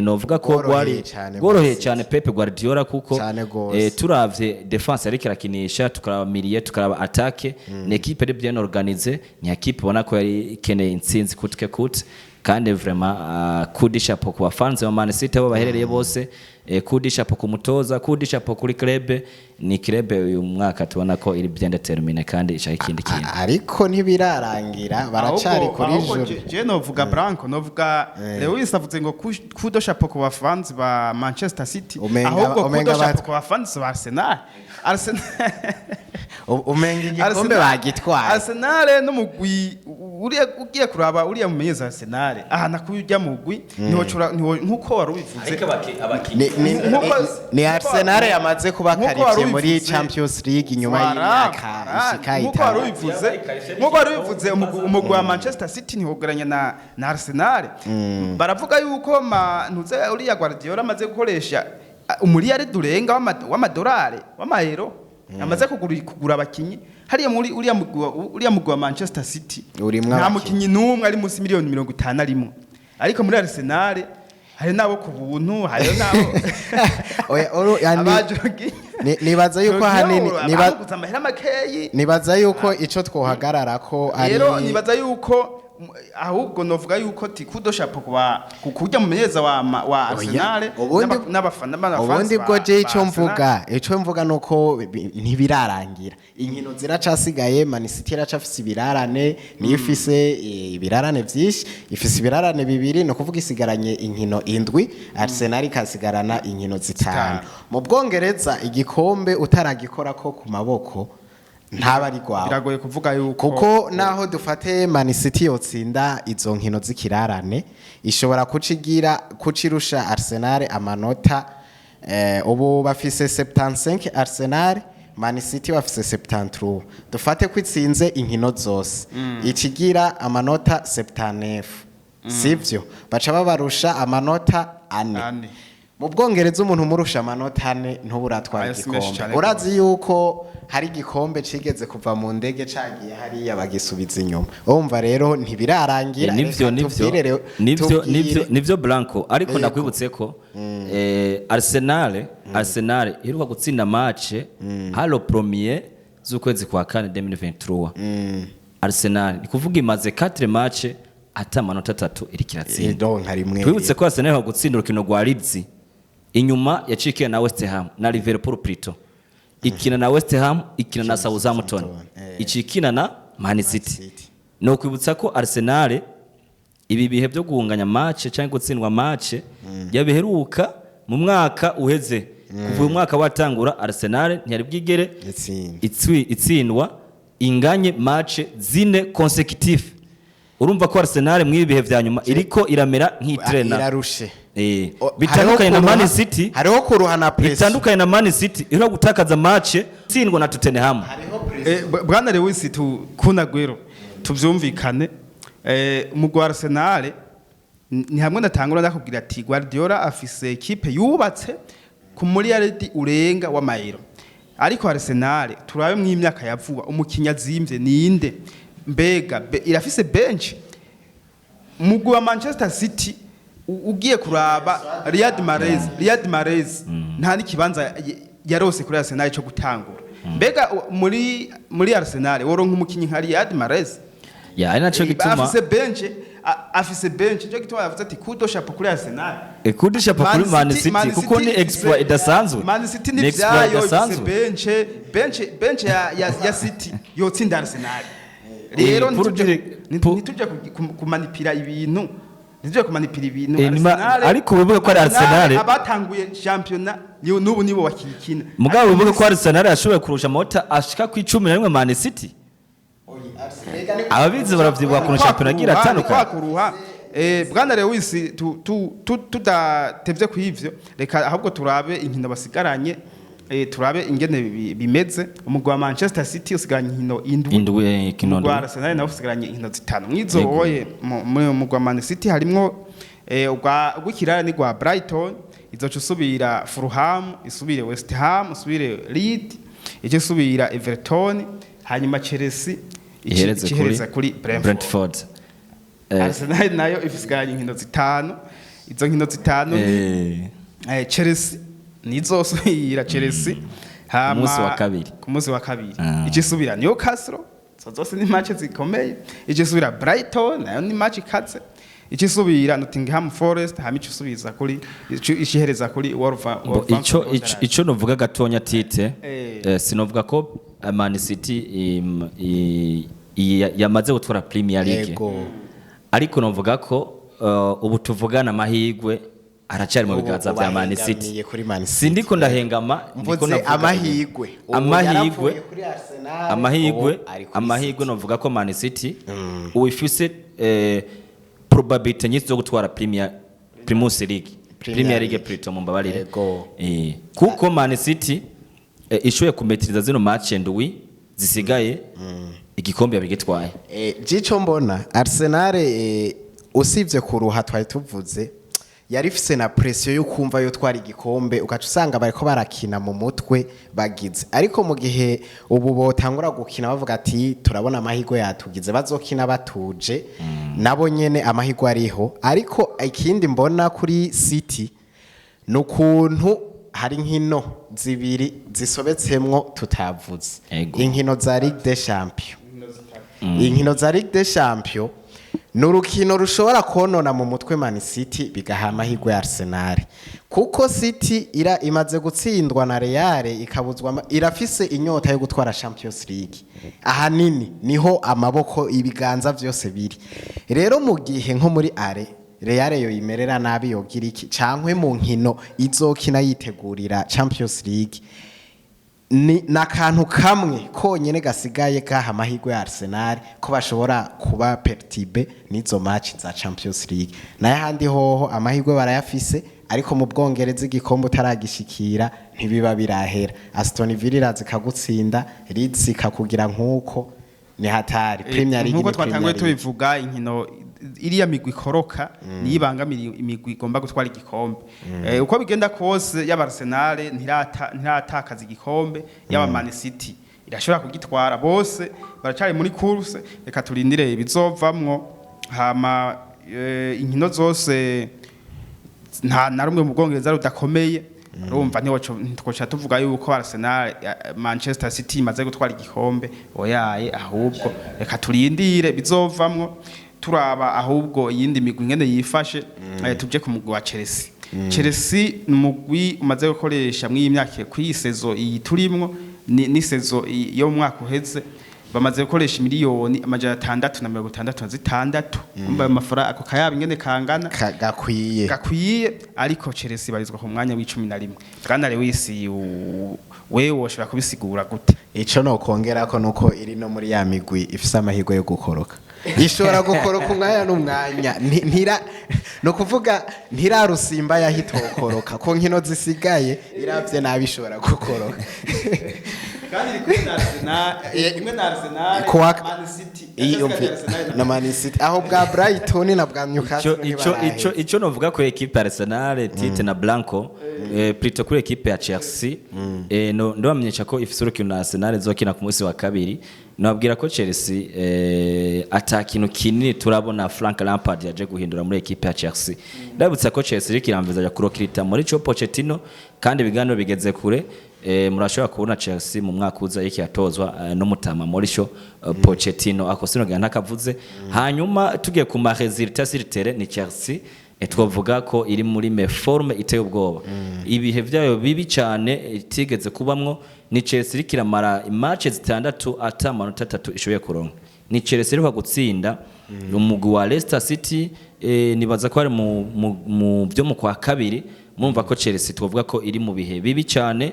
novuga ko Rworoheye rwari cane rworoheye Man City. cyane Pep Guardiola, kuko Cane gose. Turavye défense yariko irakinisha, tukaraba milieu, tukaraba attaque, ni équipe iri bien organisée, ni équipe ubona ko yari ikeneye intsinzi coûte que coûte. Kandi vraiment coup de chapeau ku bafans ba Man City abo baherereye bose, coup de chapeau ku mutoza, coup de chapeau kuri club. Ni club uyu mwaka tubona ko iri bien déterminée kandi ishaka ikindi kintu. Ariko ntibirarangira, baracari kuri Ahubwo juru. Je novuga Branco, novuga Lewis avuze ngo coup de chapeau ku bafans ba Manchester City, ahubwo umenga coup de chapeau ku bafans ba Arsenal. Arsenal Umenga igikombe bagitwaye. Arsenal n'umugwi uriya ugiye kuraba uriya mumenyereza Arsenal aha nakujya mugwi ntiwocura nkuko wari ubivuze. Ni Arsenal yamaze kuba Nkuko qualifié wari muri ubivuze. Champions League inyuma Voilà, y'imyaka voilà. ishika Nkuko wari 6. ubivuze, nkuko wari ubivuze, umugwi wa Manchester City ntiwogeranya na Arsenal. Baravuga yuko ma ntuze uriya Guardiola amaze gukoresha umuriyari durenga w'amadolari, w'amayero, amaze kugura abakinyi hariya muri uriya mugwi wa Manchester City. Urimwo Nta abakinyi. mukinyi n'umwe ari munsi miliyoni 50 arimo, ariko muri Arsenal hari nabo ku buntu, hari nabo Oya, abajogi. Nibaza yuko ahanini baguze amahera makeyi. Nibaza yuko ico twohagarara ko ari Rero nibaza yuko ahubwo novuga yuko ti coup de chapeau kuba kujya mumenyereza wa Arsenal n'abafana n'abafans Ubundi bwo je ba ico Arsenal. mvuga, ico mvuga nuko ntibirarangira, inkino ziracasigaye. Man City iracafise ibirarane, niyo ifise ibirarane vyinshi, ifise ibirarane bibiri, no kuvuga isigaranye inkino 7, Arsenal ikasigarana inkino 5. 5. Mu Bwongereza igikombe utaragikora ko ku maboko ntaba ari gwawe. Biragoye kuvuga yuko Kuko naho dufate Man City yotsinda izo nkino z'ikirarane, ishobora kucigira kucirusha Arsenal amanota. Ubu bafise 75 Arsenal, Man City bafise 73. Dufate ko itsinze inkino zose, ikigira amanota 79, sivyo? Baca babarusha amanota 4. Ane. Mu Bwongereza umuntu umurusha amanota 4 ntuburatwara Ayo si menshi igikombe. cane. Urazi yuko hari igikombe cigeze kuva mu ndege cagiye hariya bagisubiza inyuma. Urumva rero ntibirarangira. Nivyo. Reka Nivyo. tubwire Nivyo. tubwire. Nivyo Blanco, ariko ndakwibutse ko Arsenal iheruka gutsinda match halo premier z'ukwezi kwa kane 2023. Arsenal ni kuvuga imaze 4 match ata manota 3 iriko iratsinda. Ironka rimwe. Twibutse ko Arsenal iheruka gutsinda urukino rwa Leeds, inyuma yacikiye na West Ham na Liverpool, plutôt ikina na West Ham, ikina na Southampton, icikina na Man City. City. Ni ukwibutsa ko Arsenal ibi bihe byo guhunganya match cyangwa gutsindwa match yabiheruka mu mwaka uheze. Kuva uyu mwaka watangura, Arsenal ntiyari bwigere Itsinda. Itsindwa inganye match zine consécutif. Urumva ko Arsenal mw'ibi bihe vya nyuma iriko iramera nk'itrena. Irarushe. Bitandukanye na hariho Man kuruha- City. Hariho kuruha na pression. Bitandukanye na Man City iheruka gutakaza match, itsindwa na Tottenham. Bwana Lewis, tu kunagwero tuvyumvikane, umugwi wa Arsenal ni hamwe natangura ndakubwira ati Guardiola afise équipe yubatse ku miliyaridi urenga w'amayero, ariko Arsenal turabe mu imyaka ya vuba umukinya azimvye ninde? Mbega irafise bench? Mugwi wa Manchester City ugiye kuraba Riyad Mahrez nta n'ikibanza yarose kuri Arsenal cyo gutangura. Mbega muri Arsenal woronka umukinyi nka Riyad Mahrez? Ya, ari naco gituma Afise bench, afise bench, cyo gituma yavuze ati coup de chapeau kuri Arsenal. Coup de chapeau kuri Man City, kuko ni exploit idasanzwe. Man City ni Ni exploit vyayo, ifise idasanzwe. bench ya City yotsinda Arsenal. Rero ntitujye kumanipira ibintu, ntitujye kumanipira ibintu. Ariko wibuke ko ari Arsenal. Abatanguye shampiyona n'ubu nibo bakiyikina. Mugabo wibuke ko Arsenal yashoboye kurusha amanota ashika ku 11 Man City. Ababizi baravyibuka ukuntu shampiyona agira atandukanye. Kwakuruha. Bwana Lewis, tudatevye ku ivyo, reka ahubwo turabe inkino basigaranye, turabe ingene bimeze. Umugwi wa Manchester City usigaranye inkino indwi. Indwi, inkino Umugwi wa ndwi. Arsenal nawo usigaranye inkino zitanu. Mwizo oye mu mugwi wa Man City harimwo ugwikirara ni gwa Brighton, izoca usubira Fulham, isubire West Ham, isubire Leeds, ice isubira Everton, hanyuma Chelsea ihereze ihereza kuri kuri Brentford. Brentford. Arsenal nayo ifisigaranye inkino zitanu. Izo nkino zitanu ni Chelsea, nizosubira Chelsea hama Ku munsi wa kabiri. Ku munsi wa kabiri icisubira Newcastle, izo zose ni match zikomeye. Icisubira Brighton, nayo ni match ikaze. Icisubira Nottingham Forest, hama icisubiza kuri icihereza kuri Bo, ico novuga gatonya tite, sinovuga ko Man City yamaze gutwara Premier League. Ariko novuga ko ubu tuvugana amahirwe aracari mu Ubu biganza vya Man City. ubahengamiye kuri Man City. Sindiko ndahengama, ndiko Mvuze ndavuga amahirwe. Ubu amahirwe yarapfuye kuri Arsenal, amahirwe ubu ari kuri amahirwe City. Novuga ko Man City ubu ifise probability nyinshi zo gutwara Primus League, Premier Premier League League. plutôt, mumbabarire. Kuko Man City ishoboye kumetiriza zino match ndwi zisigaye, igikombe yabigitwaye. Jico mbona Arsenal, usibye kuruha twari tuvuze, yari ifise na pression yo kumva yo twara igikombe, ugaca usanga bariko barakina mu mutwe bagize. Ariko mu gihe ubu botangura gukina bavuga ati turabona amahirwe yatugize, bazokina batuje, nabo nyene amahirwe ariho. Ariko ikindi mbona kuri City ni ukuntu hari inkino zibiri zisobetsemwo tutavuze. Inkino za Ligue des Champions, inkino za Ligue des Champions ni urukino rushobora konona mu mutwe Man City, bigaha amahirwe ya Arsenal, kuko City ira imaze gutsindwa na Real, ikabuzwa irafise inyota yo gutwara Champions League. Ahanini niho amaboko ibiganza vyose biri. Rero mu gihe nko muri are Real yo imerera nabi, yogira iki, cankwe mu nkino izokina yitegurira Champions League, ni nakantu kamwe konyene gasigaye gaha amahirwe ya Arsenal ko bashobora kuba perturbé n'izo match za Champions League. Nayo ahandi hoho amahirwe barayafise, ariko mu Bwongereza igikombe utaragishikira ntibiba birahera. Aston Villa iraza ikagutsinda, Leeds ikakugira nk'uko, ni hatari. Premier League Nkuko ni Premier twatanguye League. tubivuga, inkino iriya migwi ikoroka niyo ibangamira imigwi igomba gutwara igikombe. Uko bigenda kose, yaba Arsenal ntiratakaza igikombe, yaba Man City irashobora kugitwara, bose baracari muri course. Reka turindire ibizovamwo. Hama inkino zose nta na rumwe mu Bwongereza rudakomeye. Urumva ntitwoca tuvuga yuko Arsenal, Manchester City imaze gutwara igikombe, oyaye. Ahubwo reka turindire bizovamwo, turaba ahubwo iyindi migwi ingene yifashe. Tuje ku mugwi wa Chelsea. Chelsea ni umugwi umaze gukoresha mw'iyi myaka, kw'iyi saison iyi turimwo ni saison yo mu mwaka uheze. Bamaze gukoresha 666 miliyoni. Umva ayo mafaranga, ako kayabo ingene kangana. Gakwiye. Gakwiye, ariko Chelsea barizwa ku mwanya w'11. Bwana Lewis, wewe woshobora kubisigura gute? Ico nokongerako nuko iri no muri ya migwi ifise amahirwe yo gukoroka, ishobora gukoroka umwanya n'umwanya. Ntira no kuvuga ntirarusimba yahitokoroka ko nkino zisigaye iravye nabi ishobora gukoroka. Kandi iri kumwe na Arsenal, iri kumwe na Arsenal, Man City. Iyo na Man City, aho bwa Brighton na bwa Newcastle. Ico ico novuga ko equipe ya Arsenal, Tite na Blanco, plutôt kuri equipe ya Chelsea, no ndabamenyesha ko ifise urukino na Arsenal izokina ku munsi wa kabiri. Nababwira ko Chelsea, ata kintu kinini turabona Frank Lampard yaje guhindura muri equipe ya Chelsea. Ndabutsa ko Chelsea iriko iramviza ya kurecruta Mauricio Pochettino, kandi ibiganiro bigeze kure. Murashobora kubona Chelsea mu mwaka uza iriko yatozwa n'umutama Mauricio Pochettino. Ako sinogira ntakavuze. Hanyuma tugiye ku ma résultats sur terrain, ni Chelsea, twavuga ko iri muri méforme iteye ubwoba, ibihe byayo bibi cyane itigeze kubamwo. Ni Chelsea iriko iramara match zitandatu ata manota atatu ishoboye kuronka. Ni Chelsea iheruka gutsinda umugwi wa Leicester City, nibaza ko ari mu byo mu kwa kabiri. Murumva ko Chelsea twavuga ko iri mu bihe bibi cyane,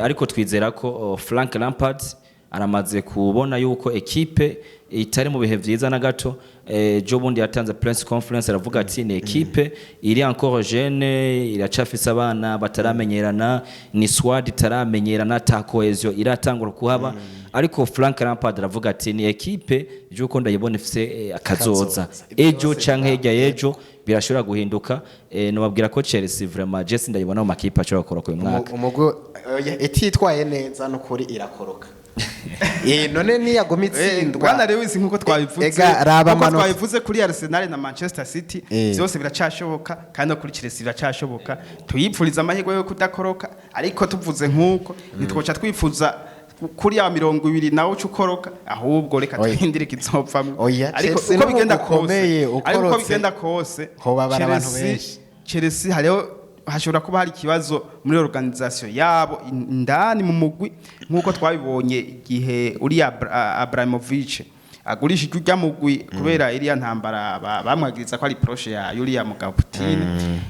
ariko twizera ko Frank Lampard aramaze kubona yuko ekipe itari mu bihe vyiza na gato. Ejo bundi yatanze press conference, aravuga ati ni ekipe iri encore jeune, iracafise abana bataramenyerana, ni squad itaramenyerana, ta cohésion iratangura kuhaba. Ariko Frank Lampard aravuga ati ni ekipe juko ndayibona ifise akazoza. Kazoza. Ejo canke hirya y'ejo birashobora guhinduka. Nobabwira ko Chelsea vraiment je sindayibona mu makipe ashobora gukoroka uyu mwaka. Umugwi, oya, ititwaye neza nukuri irakoroka. None niyaguma itsindwa. Bwana Lewis, nkuko twabivuze, Ega, raba nkuko amanota. twabivuze kuri Arsenal na Manchester City, byose biracashoboka, kandi no kuri Chelsea biracashoboka. Tuyipfuriza amahirwe yo kudakoroka, ariko tuvuze nkuko ntitwoca twifuza kuri ya 20 nawe uca ukoroka, ahubwo reka Oya. turindire kizopfamwo. Oya, Ariko Chelsea uko n'umugwi bigenda kose, ukomeye, ariko uko ukorotse, bigenda kose, hobabara abantu Chelsea- benshi. Chelsea hariho hashobora kuba hari ikibazo muri organisation yabo indani mu mugwi, nk'uko twabibonye igihe uriya Abramovich agurisha ijwi mugwi kubera iriya ntambara bamwagiriza ko ari proche ya uriya mugabo Putin.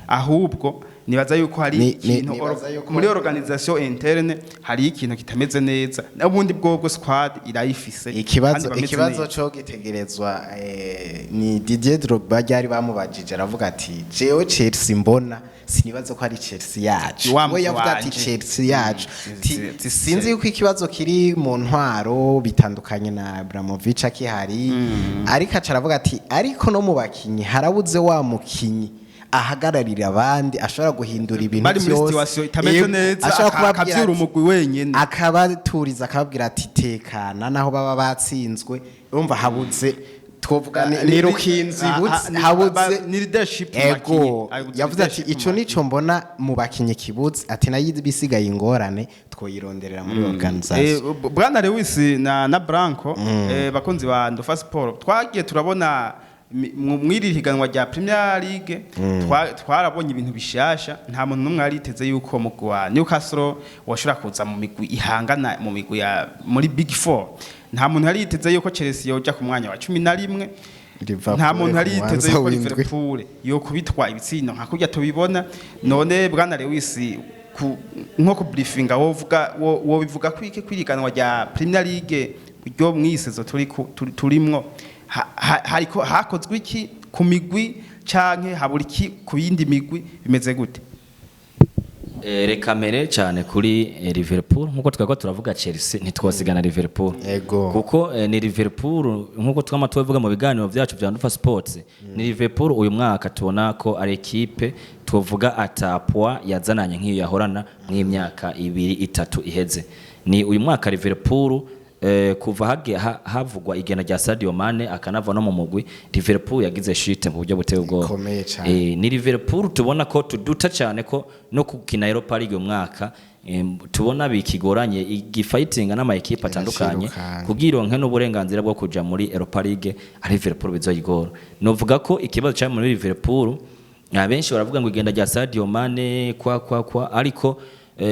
Ahubwo nibaza yuko hari ikintu Nibaza yuko- muri organisation interne hari ikintu kitameze neza, n'ubundi bwobwo squad irayifise kandi Ikibazo bameze ikibazo neza. cyo gitegerezwa, ni Didier Drogba ryari bamubajije, aravuga ati jewe Chelsea mbona sinibaza ko ari Chelsea yacu. Wa We yavuga ati wanje. Chelsea yacu. Si- Sinzi yuko ikibazo kiri mu ntwaro bitandukanye na Abramovich akihari, ariko aca aravuga ati ariko no mu bakinyi harabuze wa mukinyi ahagararira abandi, ashobora guhindura ibintu Bari muri byose. situation itameze neza, Ashobora kubabwira akavyura umugwi wenyene. Akabaturiza, akababwira ati tekana naho baba batsinzwe. Urumva habuze, twovuga ni rukinzi habuze Ni leadership mu ego bakinyi. Habuze Yavuze ati leadership mu ico nico mbona mu bakinyi kibuze, ati nayo ibisigaye ingorane twoyironderera muri organisation. Bwana Lewis na Branco, bakunzi ba Ndofa Sport, twagiye turabona mw'iri higanwa rya Premier League, twarabonye ibintu bishasha. Nta muntu n'umwe yari yiteze yuko umugwi wa Newcastle washobora kuza mu migwi ihangana mu migwi ya muri Big Four. Nta muntu yari yiteze yuko Chelsea yoja ku mwanya wa 11. Liverpool Nta muntu yari ku yiteze mwanza yuko w'indwi. Liverpool yo kubitwa ibitsindo nka kurya tubibona. None bwana Lewis, nko ku briefinga wovuga wo bivuga kwike kwiriganwa rya Premier League ryo mwisezo turi turimwo, hariko hakozwe iki ku migwi canke habura iki ku yindi migwi, bimeze gute? Reka mbere cyane kuri Liverpool. Nkuko twari turavuga Chelsea, ntitwasigana Liverpool. Kuko ni Liverpool, nkuko twama tubivuga mu biganiro byacu bya Ndufa Sports, ni Liverpool uyu mwaka tubona ko ari ekipe tuvuga atapwa yazananye nk'iyo yahorana mw'imyaka ibiri itatu iheze. Ni uyu mwaka Liverpool, kuva havugwa igena rya Sadio Mane akanava no mu mugwi, Liverpool yagize shite mu buryo buteye ubwoba. Ikomeye cane. Ni Liverpool tubona ko tuduta cyane ko no gukina Europa League uyu mwaka, tubona bikigoranye, igifightinga n'ama ekipe atandukanye Irashirukanga. kugira ironke n'uburenganzira bwo kuja muri Europa League, ari Liverpool bizoyigora. Novuga ko ikibazo cyari muri Liverpool, abenshi baravuga ngo igenda rya Sadio Mane kwa kwa kwa, ariko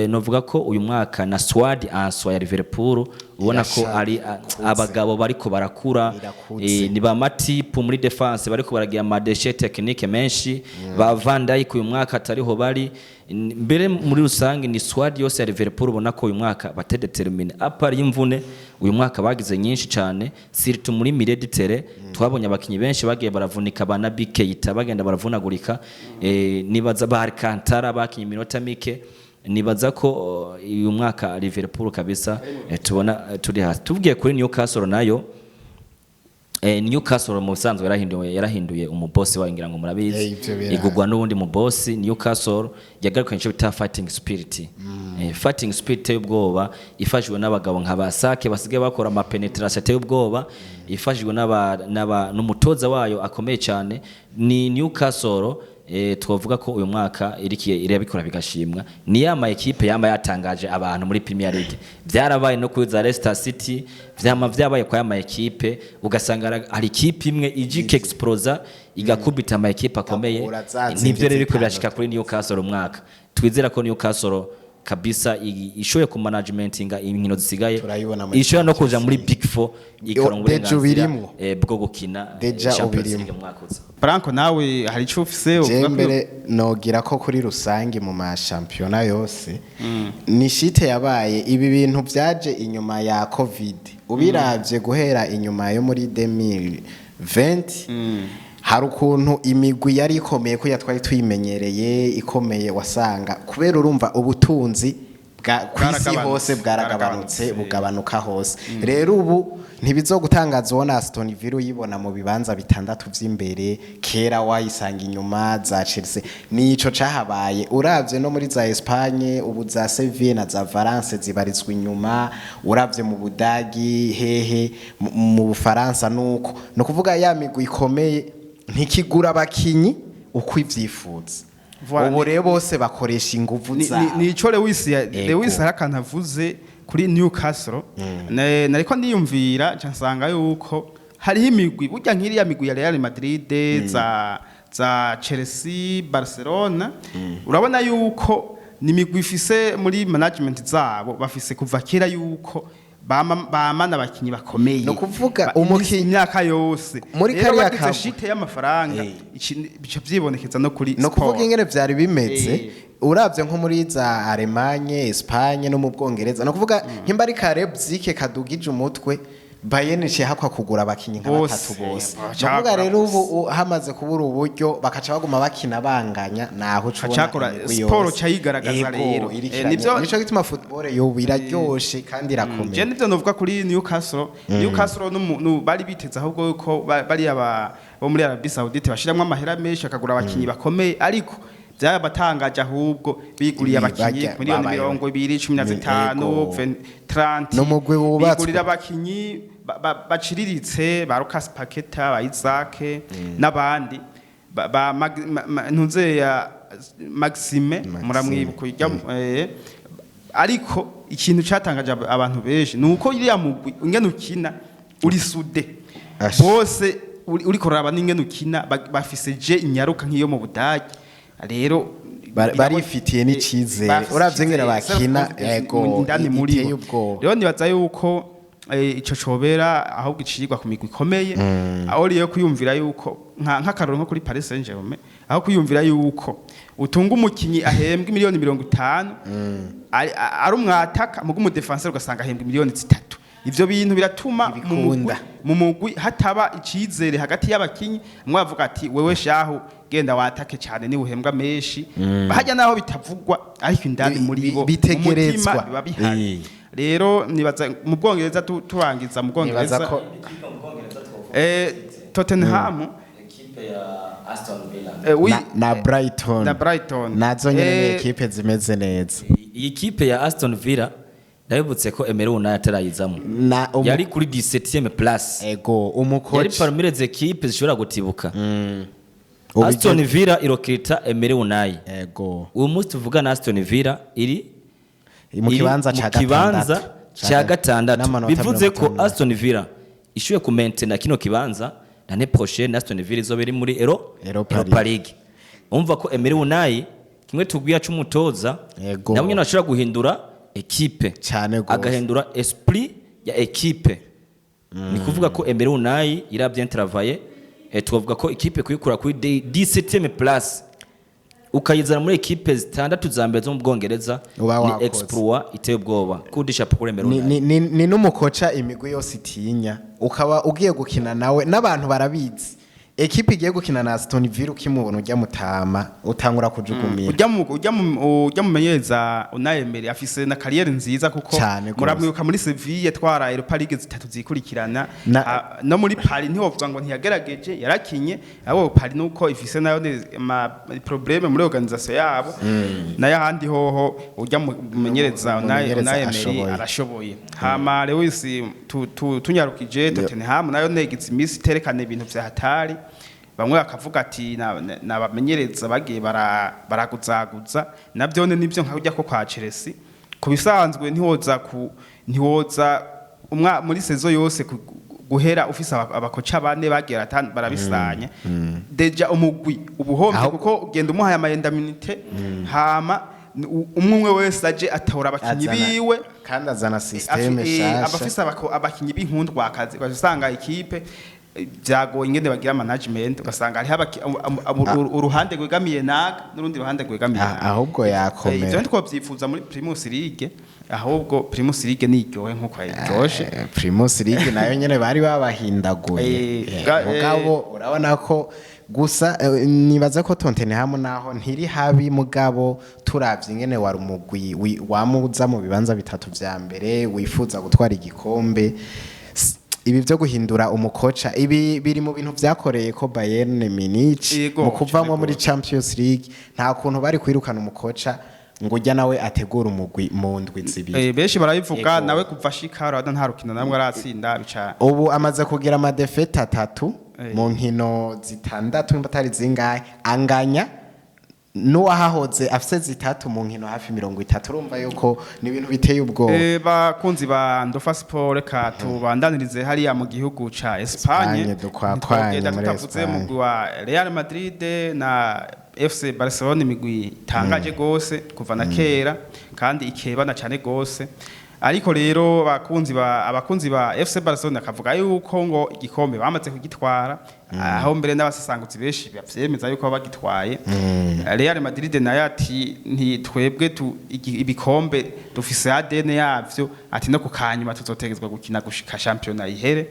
Novuga ko uyu mwaka na squad en soi ya Liverpool ubona ko ari abagabo bariko barakura. Irakuze. Ni ba Matip muri défense bariko baragira ama déchets techniques menshi, ba Van Dijk uyu mwaka atariho bari. Mbere muri rusange ni squad yose ya Liverpool ubona ko uyu mwaka bate déterminé, à part y'imvune uyu mwaka bagize nyinshi cyane, surtout muri milieu de terrain. Twabonye abakinyi benshi bagiye baravunika, ba Naby Keita bagenda baravunagurika, nibaza ba Alcantara bakinye iminota mike. Nibaza ko uyu mwaka Liverpool kabisa tubona turi hasi. Tuvugiye kuri Newcastle nayo, Newcastle mu busanzwe yarahinduye umubosi wayo, ngira ngo murabizi. Ivyo birahari. Igugwa n'uwundi mubosi. Newcastle yagarukanye icyo bita fighting spirit, fighting spirit iteye ubwoba, ifashijwe n'abagabo nka ba Sake basigaye bakora ama pénétration ateye ubwoba, ifashijwe n'umutoza wayo akomeye cyane. Ni Newcastle twavuga ko uyu mwaka irikiye irabikora bigashimwa. Ni ya ma équipe yama yatangaje abantu muri Premier League. Byarabaye no kuri za Leicester City, vyama vyabaye kwa ya ma équipe, ugasanga hari équipe imwe ije ikexplosa, igakubita ama équipe akomeye. Igakura za Nivyo rero biriko zitanu. birashika kuri Newcastle. Umwaka twizera ko Newcastle kabisa ishoboye ku managementinga inkino zisigaye, Turayibona muri ishobora no kuja muri Big Four, ikaronka Déjà uburenganzira ubirimwo. Bwo gukina Déjà Champions ubirimwo. League mu mwaka uza. Branko, nawe hari ico ufise Je uvuga ko mbere nogira ko kuri rusange mu mashampiyona yose ni shite yabaye. Ibi bintu byaje inyuma ya Covid. Ubiravye guhera inyuma yo muri 2020, hari ukuntu imigwi yari ikomeye ko yatwari tuyimenyereye ikomeye, wasanga kubera urumva ubutunzi kw'isi Bwaragabanutse. hose bwaragabanutse, Bwaragabanutse. bugabanuka hose. Rero ubu ntibizogutangaza ubona Aston Villa uyibona mu bibanza bitandatu vy'imbere, kera wayisanga inyuma za Chelsea. Nico cahabaye. Uravye no muri za Espagne ubu, za Sevilla na za Valence zibarizwa inyuma. Uravye mu Budagi hehe, mu Bufaransa, nuko no kuvuga ya migwi ikomeye ntikigura abakinyi uko ivyifuza. Voilà, ubu rero bose bakoresha inguvu zabo. Ni ico Lewis Ego. Lewis hari akantu avuze kuri Newcastle. Nariko ndiyumvira nca nsanga yuko hariho imigwi burya nk'iriya migwi ya Real Madrid, za Chelsea, Barcelona, urabona yuko ni imigwi ifise muri management zabo bafise kuva kera yuko bamana abakinyi bakomeye. Ni ukuvuga umukinyi- imyaka yose Muri rero kariya bagize kagwi. shite y'amafaranga, bica vyibonekeza no kuri No kuvuga sport. ingene vyari bimeze, uravye nko muri za Allemagne, Espagne no mu Bwongereza, no kuvuga nkimba ari ka Leipzig kadugije umutwe, Bayern iciye hakwa kugura abakinyi nka Bose, batatu bose. baca No kuvuga bakora rero ubu bose. hamaze kubura uburyo, bakaca baguma bakina banganya, naho uca ubona Bacakora imigwi siporo yose. cayigaragaza Ego, rero. iriko nico gituma football yobu iraryoshe kandi irakomeye. Je nivyo novuga kuri Newcastle. Newcastle bari biteze ahubwo yuko bariya bo muri Arabie Saoudite bashiramwo amahera menshi akagura abakinyi bakomeye, ariko byarabatangaje ahubwo biguriye abakinyi miliyoni babaye- 20, 15, 30. N'umugwi wubatswe. Bigurira abakinyi baciriritse, ba Lucas Paqueta, ba Isaac n'abandi, ba ntuze ya Maxime. Maxime. Muramwibuka ujya, ariko ikintu cyatangaje abantu benshi ni uko iriya mugwi ingene ukina uri soudé. Asha. Bose uriko uraraba n'ingene ukina, bafise je inyaruka nk'iyo mu Budage. Rero Barifitiye n'icizere. Bafise Uravye ingene icizere, bakina, self-confidence ego, indani muri iteye bo. ubwoba. Rero nibaza yuko ico cobera ahubwo icigwa ku migwi ikomeye, aho rero kwiyumvira yuko nk'akarorero nko kuri Paris Saint-Germain, aho kwiyumvira yuko utunga umukinyi ahembwa miliyoni 50 ari umwataka, muga umudefenseur ugasanga ahembwa miliyoni 3, ivyo bintu biratuma mu mugwi Ntibikunda. mu mugwi hataba icizere hagati y'abakinyi. Umwe avuga ati: "Wewe shahu genda watake cyane niba uhembwa menshi." Hajya naho bitavugwa, ariko indani muri bo mu Bitegerezwa. mutima biba bihari. Rero nibaza mu Bwongereza, turangiza mu Nibaza Bwongereza, ko Tottenham Equipe ya Aston Villa. Na Brighton. Na Brighton. Nazo nyene ni ekipe zimeze neza. Iyi kipe ya Aston Villa, ndabibutse ko Emery Unai atarayizamo Na yari kuri 17e place, ego yari umukoci parmi les équipes zishobora gutibuka. Ubu Aston Villa irokita Emery Unai. Uyu munsi tuvugana Aston Villa iri Mu kibanza iri ca mu kibanza gatandatu. ca gatandatu. N'amanota Bivuze ko 50. Aston Villa ishoboye kumentena kino kibanza, l'année prochaine Aston Villa izoba iri muri Europa Europa League. Umva ko Emery Unai Kimwe tubwiye c'umutoza, Yego. nawe nyene ashobora guhindura ekipe, Cane gose. agahindura esprit ya ekipe. Ni kuvuga ko Emery Unai il a bien travaillé. Twavuga ko ekipe kuyikura kuri 17e place ukayizana muri ekipe zitandatu za mbere zo mu Bwongereza Uba ni wakoze. exploit iteye ubwoba. Kudisha kuri Emery Ni, Unai. ni n'umukoca imigwi yose itinya, ukaba ugiye gukina nawe n'abantu barabizi. Ekipe igiye gukina na Aston Villa, ukimubona ujya mutama utangura kujugumira. Ujya mumenyereza Unai Emery afise na carrière nziza kuko Cane gose. muramwibuka muri Sevilla twara Europa League zitatu zikurikirana. No muri Paris ntiwovuga ngo ntiyagerageje, yarakinye. Abo Paris nuko ifise nayo ma problème muri organisation yabo, nayo ahandi hoho ujya mumenyereza Umumenyereza Unai Emery ashoboye. arashoboye. Hama Lewis, tunyarukije Tottenham nayo negize iminsi iterekana ibintu vya hatari. Bamwe bakavuga ati nabamenyereza bagiye baraguzaguza, nabyo nibyo nka kujya ko kwa Chelsea. Ku bisanzwe ntiwoza umwa muri saison yose guhera ufise abakoca bane bagiye barabisanya, déjà umugwi ubuhomvye, kuko ugenda umuhaye ama indemnités, hama umwe umwe wese aje atora abakinyi biwe. Kandi azana système shasha. Abafise abakinyi b'inkundwakazi, ugasanga ikipe byagoye ingene bagira management, ugasanga hariho uruhande rwegamiye naga n'urundi ruhande rwegamiye naga. Ahubwo yakomera. Ivyo ntitwovyifuza muri Primus League, ahubwo Primus League niryohe nkuko yayiryoshe. Primus League nayo nyene bari babahindaguye. Mugabo urabona ko gusa nibaza ko Tottenham naho ntiri habi, mugabo turavye ingene wari umugwi wamuza mu bibanza bitatu vya mbere wifuza gutwara igikombe. Ibi byo guhindura umukoca, ibi biri mu bintu vyakoreye ko Bayern Munich mu kuvamwo cane muri gose. Champions League. Nta kuntu bari kwirukana umukoca ngo ujya nawe ategura umugwi mu ndwi 2. Benshi barabivuga. Yego. Nawe kuva ashika urabona nta rukino namwe aratsinda, bica Ubu amaze kugira ama défaites atatu mu nkino zitandatu, nimba atari zingahe, anganya n'uwahahoze afise zitatu mu nkino hafi 30. Urumva yuko ni ibintu biteye ubwoba. Bakunzi ba Ndofa Sport, reka tubandanirize hariya mu gihugu ca Espagne. Espagne, dukwakwanye Ntitwogenda muri tutavuze Espagne. mugwi wa Real Madrid na FC Barcelona, imigwi itangaje gose kuva na kera kandi ikebana cane gose. Ariko rero abakunzi ba FC Barcelona akavuga yuko ngo igikombe bamaze kugitwara, aho mbere n'abasesangutsi benshi bavyemeza yuko bagitwaye. Real Madrid nayo ati ntitwebwe ibikombe dufise ADN yavyo, ati no kukanyuma tuzotegezwa gukina gushika shampiyona ihere.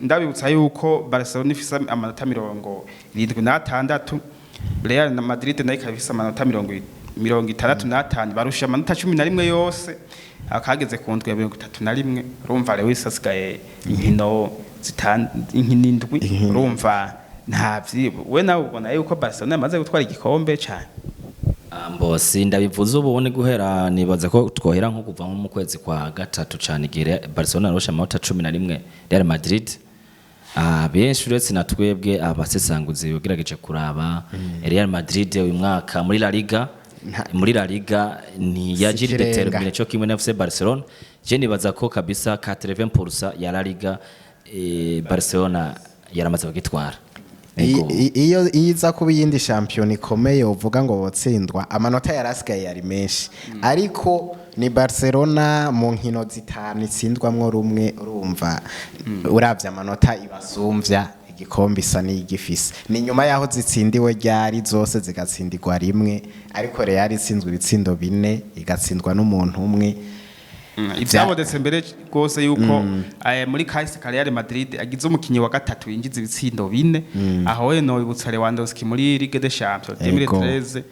Ndabibutsa yuko Barcelona ifise amanota 76, Real na Madrid nayo ikaba ifise amanota 65, barusha amanota 11 yose. Akageze ku ndwi ya 31, urumva Lewis asigaye inkino inkino 7, urumva nta vyibo. We nawe ubona yuko Barcelona yamaze gutwara igikombe cane? Mbosi ndabivuze ubu ni guhera, nibaza ko twohera nko kuva nko mu kwezi kwa gatatu cane, igihe Barcelona yarusha amanota 11 Real Madrid. Benshi uretse na twebwe abasesanguzi bagerageje kuraba Real Madrid uyu mwaka muri La Liga, muri La Liga ntiyagiri Sikirenga. déterminé cyo kimwe na FC Barcelona. Je nibaza ko kabisa 80% ya La Liga Barcelona yaramaze kugitwara. Ego. Iyo iza kuba iyindi shampiyona ikomeye uvuga ngo botsindwa, amanota yari asigaye yari menshi, ariko ni Barcelona mu nkino zitanu itsindwamwo rumwe. Urumva uravye amanota ibasumvya, igikombe isa n'igifise. Ni nyuma yaho zitsindiwe ryari zose zigatsindirwa rimwe, ariko Real itsinzwe ibitsindo bine igatsindwa n'umuntu umwe. Ivyabonetse mbere rwose yuko muri kahise ka Real Madrid agize umukinyi wa gatatu yinjiza ibitsindo bine. Aho we nobibutsa Lewandowski muri Ligue des Champions 2013,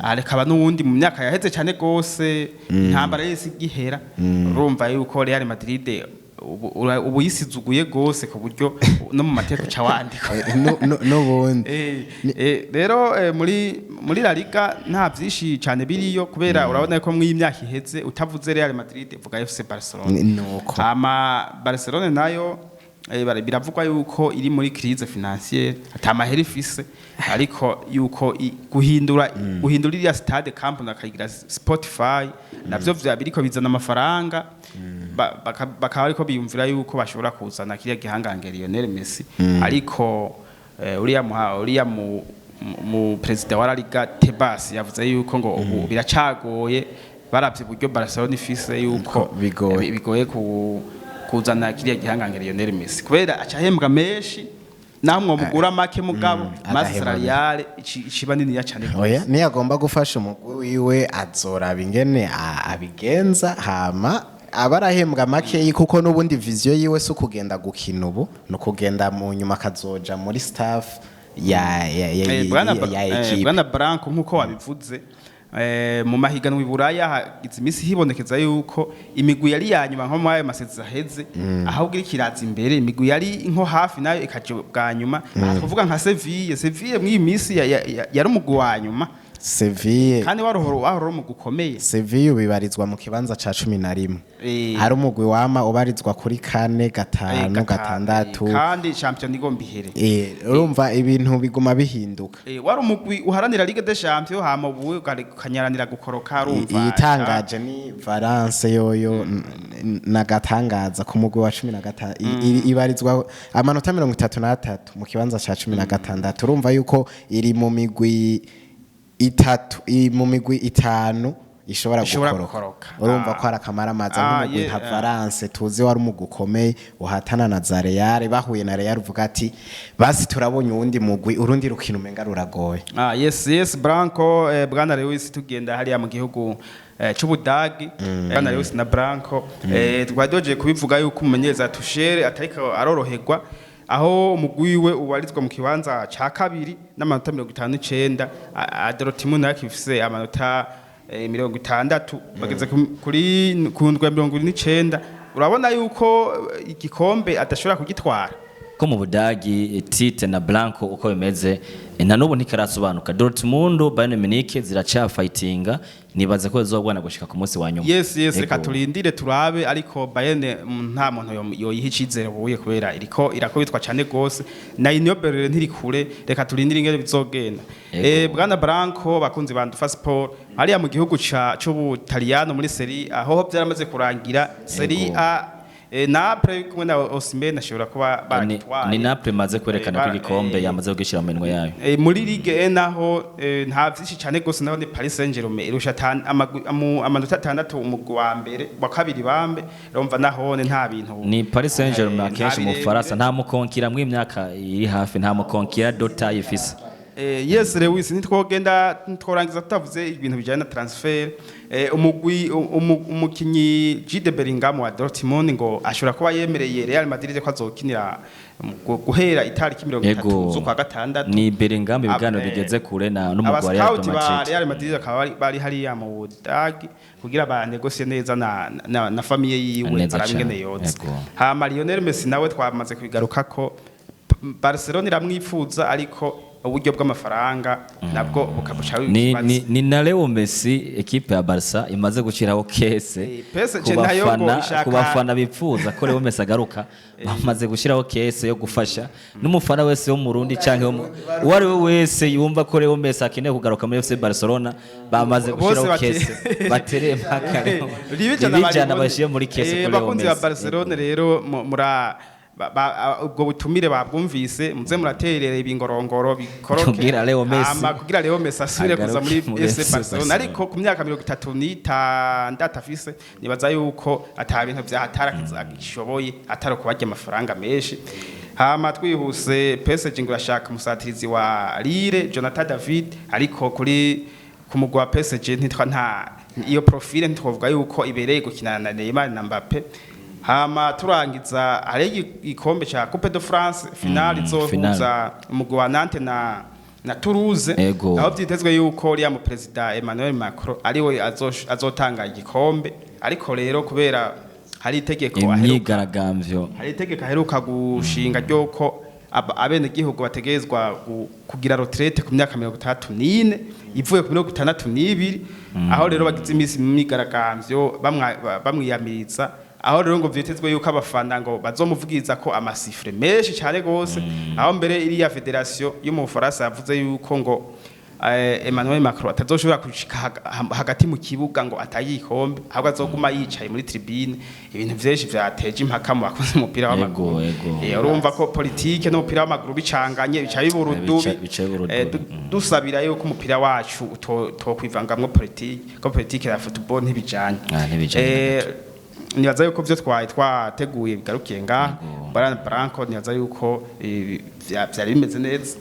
arekaba n'uwundi mu myaka yaheze cyane gose intambara y'isi igihera. Urumva yuko Real Madrid ubu yisizuguye gose ku buryo no mu mateka uca wandika. N'ubundi Rero muri La Liga nta vyinshi cyane biriyo, kubera urabona ko mw'iyi myaka iheze utavuze Real Madrid uvuga FC Barcelona. Nuko. Hama Barcelona nayo biravugwa yuko iri muri crise financière, ata mahera ifise, ariko yuko guhindura iriya stade Camp Nou akayigira Spotify navyo vya biriko bizana amafaranga. Bakaba ariko biyumvira yuko bashobora kuzana kiriya gihangange Lionel Messi, ariko uriya muha uriya mu mu perezida wa La Liga Tebas yavuze yuko ngo ubu biracagoye, baravye uburyo Barcelona ifise yuko Ko bigoye. Bigoye kuzana kiriya gihangange Lionel Messi, kubera aca ahembwa menshi, naho mwomugura make, mugabo masse agahembwa. Salariale iciba niniya cane gose. Oya, niyagomba gufasha umugwi wiwe azoraba ingene abigenza, hama aba arahembwa makeyi, kuko n'ubundi vision yiwe si ukugenda gukina ubu, ni ukugenda mu nyuma akazoja muri staff ya ya equipe. Bwana Branco, nkuko wabivuze, mu mahiganwa i Buraya hagize iminsi hibonekeza yuko imigwi yari yanyuma nko muri ayo masezerano aheze, ahubwo iriko iraza imbere, imigwi yari nko hafi nayo ikaja bwa nyuma. Aha twavuga nka Seville. Seville mw'iyi minsi yari umugwi wa nyuma. Seville. Kandi wahora uri umugwi ukomeye. Seville ubibarizwa mu kibanza ca 11. Eh. Hari umugwi wama ubarizwa kuri kane, gatanu, gatanu, gatandatu. Kandi champion igomba ihere. Urumva ibintu biguma bihinduka. Wari umugwi uharanira Ligue des Champions, hama ubu ukanyaranira gukoroka, urumva. Iyitangaje ni Valence yoyo nagatangaza ku mugwi wa 15, ibarizwa amanota 33 mu kibanza ca 16. Urumva yuko iri mu migwi itatu, iri mu migwi itanu ishobora Ishobora gukoroka. gukoroka. Urumva ko ari akamaramaza nk'umugwi nka Valence tuzi wari umugwi ukomeye uhatana na za Real, bahuye na Real uvuga ati basi turabonye uwundi mugwi, urundi rukino umenga ruragoye. Ah, yes, Branco, Bwana Lewis, tugenda hariya mu gihugu c'Ubudagi, Bwana Lewis na Branco, twari doje kubivuga yuko umumenyereza Tuchel atariko aroroherwa, aho umugwi wiwe ubarizwa mu kibanza ca kabiri n'amanota 59. Dortmund nayo ifise amanota 60, bageze kuri ku ndwi ya 29. Urabona yuko igikombe adashobora kugitwara. Ko mu Budagi, Tite na Blanco, uko bimeze na n'ubu ntikarasobanuka. Dortmund, Bayern Munich ziracafightinga, nibaza ko zizogwana gushika ku munsi wa nyuma. Yes, reka Ego. turindire turabe, ariko Bayern nta muntu yoyiha icizere buye, kubera iriko irakubitwa cyane gose na Union Berlin ntiri kure. Reka turindire ingene bizogenda. Ego. Bwana Branco, bakunzi ba Ndufa Sport, hariya mu gihugu c'Ubutaliyano muri Serie A aho byaramaze kurangira. Serie Ego. A, Naples kumwe na Osimhen ashobora kuba baragitwaye. Ni Naples imaze kwerekana ko igikombe yamaze kugishyira mu minwe yayo. Muri Ligue 1 naho nta vyinshi cyane gose, naho ni Paris Saint-Germain irusha amanota 6 umugwi wa mbere, wa kabiri bambe. Urumva nahone nta bintu Ni Paris Saint-Germain. Nta Akenshi mu birebire. Faransa nta mukonkira mw'imyaka iri hafi, nta mukonkira dota ifise. Yes, Lewis, ntitwogenda ntitworangiza tutavuze ibintu bijyanye na transfer. Umugwi umukinyi Jude Bellingham wa Dortmund ngo ashobora kuba yemereye Real Madrid ko azokinira guhera itariki 30 z'ukwa gatandatu. Ni Bellingham, ibiganiro bigeze kure na n'umugwi wa Real Abascout ba Madrid. Real Madrid bakaba bari hariya mu Budagi kugira ba négocie neza na famille yiwe, Neza barabe ingene cane. yoza. Yego. Hama Lionel Messi nawe twamaze kubigarukako, Barcelona iramwifuza, ariko uburyo bw'amafaranga nabwo bukabuca Ni, ni na Leo Messi, ekipe ya Barca imaze gushyiraho caisse PSG ku nayo ngo bafana ku bafana bipfuza ko Leo Messi agaruka. Bamaze gushyiraho caisse yo gufasha n'umufana wese wo mu Burundi canke uwo ari we wese yumva ko Leo Messi akeneye kugaruka muri FC Barcelona, bamaze Bose gushyiraho caisse batere mpaka Ribijana ribijana bashyire muri caisse kuri Leo bakunzi ba Messi. Barcelona rero mura ubwo butumire babwumvise, muze muraterera ibingorongoro bikoroke Kugira Leo Messi Hama kugira Leo Messi asubire kuza muri agaruke muri FC FC Barcelona. Barcelona. Ariko ku myaka 36 afise, nibaza yuko ata bintu vyahatara gishoboye atari kubarya amafaranga menshi. Hama twihuse, PSG ngo irashaka umusatirizi wa Lille Jonathan David, ariko kuri ku mugwi wa PSG ntitwa nta iyo profile, ntitwovuga yuko ibereye gukinana na Neymar na Mbappe. Hama turangiza, hari igikombe ca Coupe de France, finale izohuza umugwi wa Nantes na Toulouse, aho vyitezwe yuko uriya mu perezida Emmanuel Macron ariwe azotanga igikombe. Ariko rero kubera hari itegeko aheruka Imyigaragambyo. hari itegeko aheruka gushinga ry'uko abenegihugu bategerezwa kugira retraite ku myaka 34 ivuye ku 62, aho rero bagize iminsi mu myigaragambyo bamwiyamiriza, aho rero ngo vyitezwe yuko abafana ngo bazomuvugiriza ko amasifre menshi cyane gose, aho mbere iriya fédération yo mu Bufaransa yavuze yuko ngo Emmanuel Macron atazoshobora gushika hagati mu kibuga ngo ataye igikombe, ahubwo azoguma yicaye muri tribune. Ibintu vyinshi vyateje impaka mu bakozi umupira w'amaguru. Urumva ko politike n'umupira w'amaguru bicanganye, bica biba urudubi. Bica biba urudubi. Dusabira yuko umupira wacu utokwivangamwo politike, ko politike ya football ntibijanye. Ah, ntibijanye. Nibaza yuko vyo twari twateguye bigarukiye ngaha. Bwana Branco, nibaza yuko vyari bimeze neza.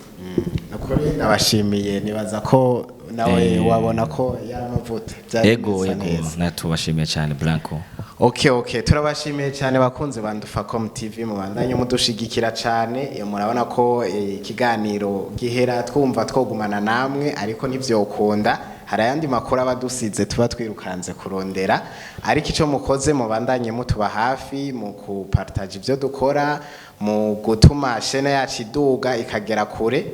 Nukuri nabashimiye, nibaza ko nawe wabona ko yaramavuta byari bisa neza. Natubashimiye cyane, Blanco. Okay, turabashimiye cyane bakunze ba Ndufacom TV, mubandanye mudushigikira cyane. Murabona ko ikiganiro gihera twumva twogumana namwe, ariko ntivyokunda, hari ayandi makuru aba adusize tuba twirukanze kurondera. Ariko ico mukoze, mubandanye mutuba hafi mu kupartager ibyo dukora, mu gutuma chaîne yacu iduga ikagera kure.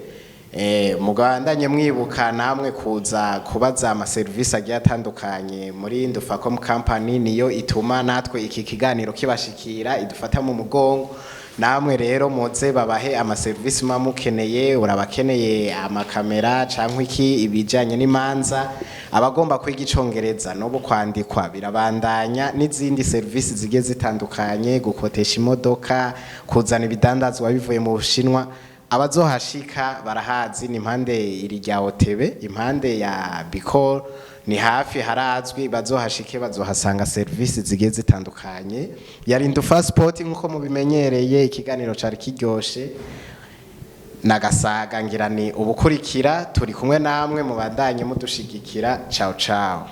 Mugabandanye mwibuka namwe kuza kubaza amaserivisi agiye atandukanye muri Ndufacom Company, niyo ituma natwe iki kiganiro kibashikira, idufata mu mugongo. Namwe rero muze babahe amaserivisi muba mukeneye, urabakeneye amakamera canke iki, ibijanye n'imanza, abagomba kwiga icongereza n'ubu kwandikwa birabandanya, n'izindi serivisi zigiye zitandukanye, gukotesha imodoka, kuzana ibidandazwa bivuye mu Bushinwa. Abazohashika barahazi, ni impande iri rya OTB, impande ya Bicol, ni hafi, harazwi. Bazohashike, bazohasanga serivisi zigiye zitandukanye. Yari Ndufa Sport nkuko mubimenyereye, ikiganiro cari kiryoshe nagasaga ngira ni ubukurikira. Turi kumwe namwe, mubandanye mudushigikira. Ciao ciao.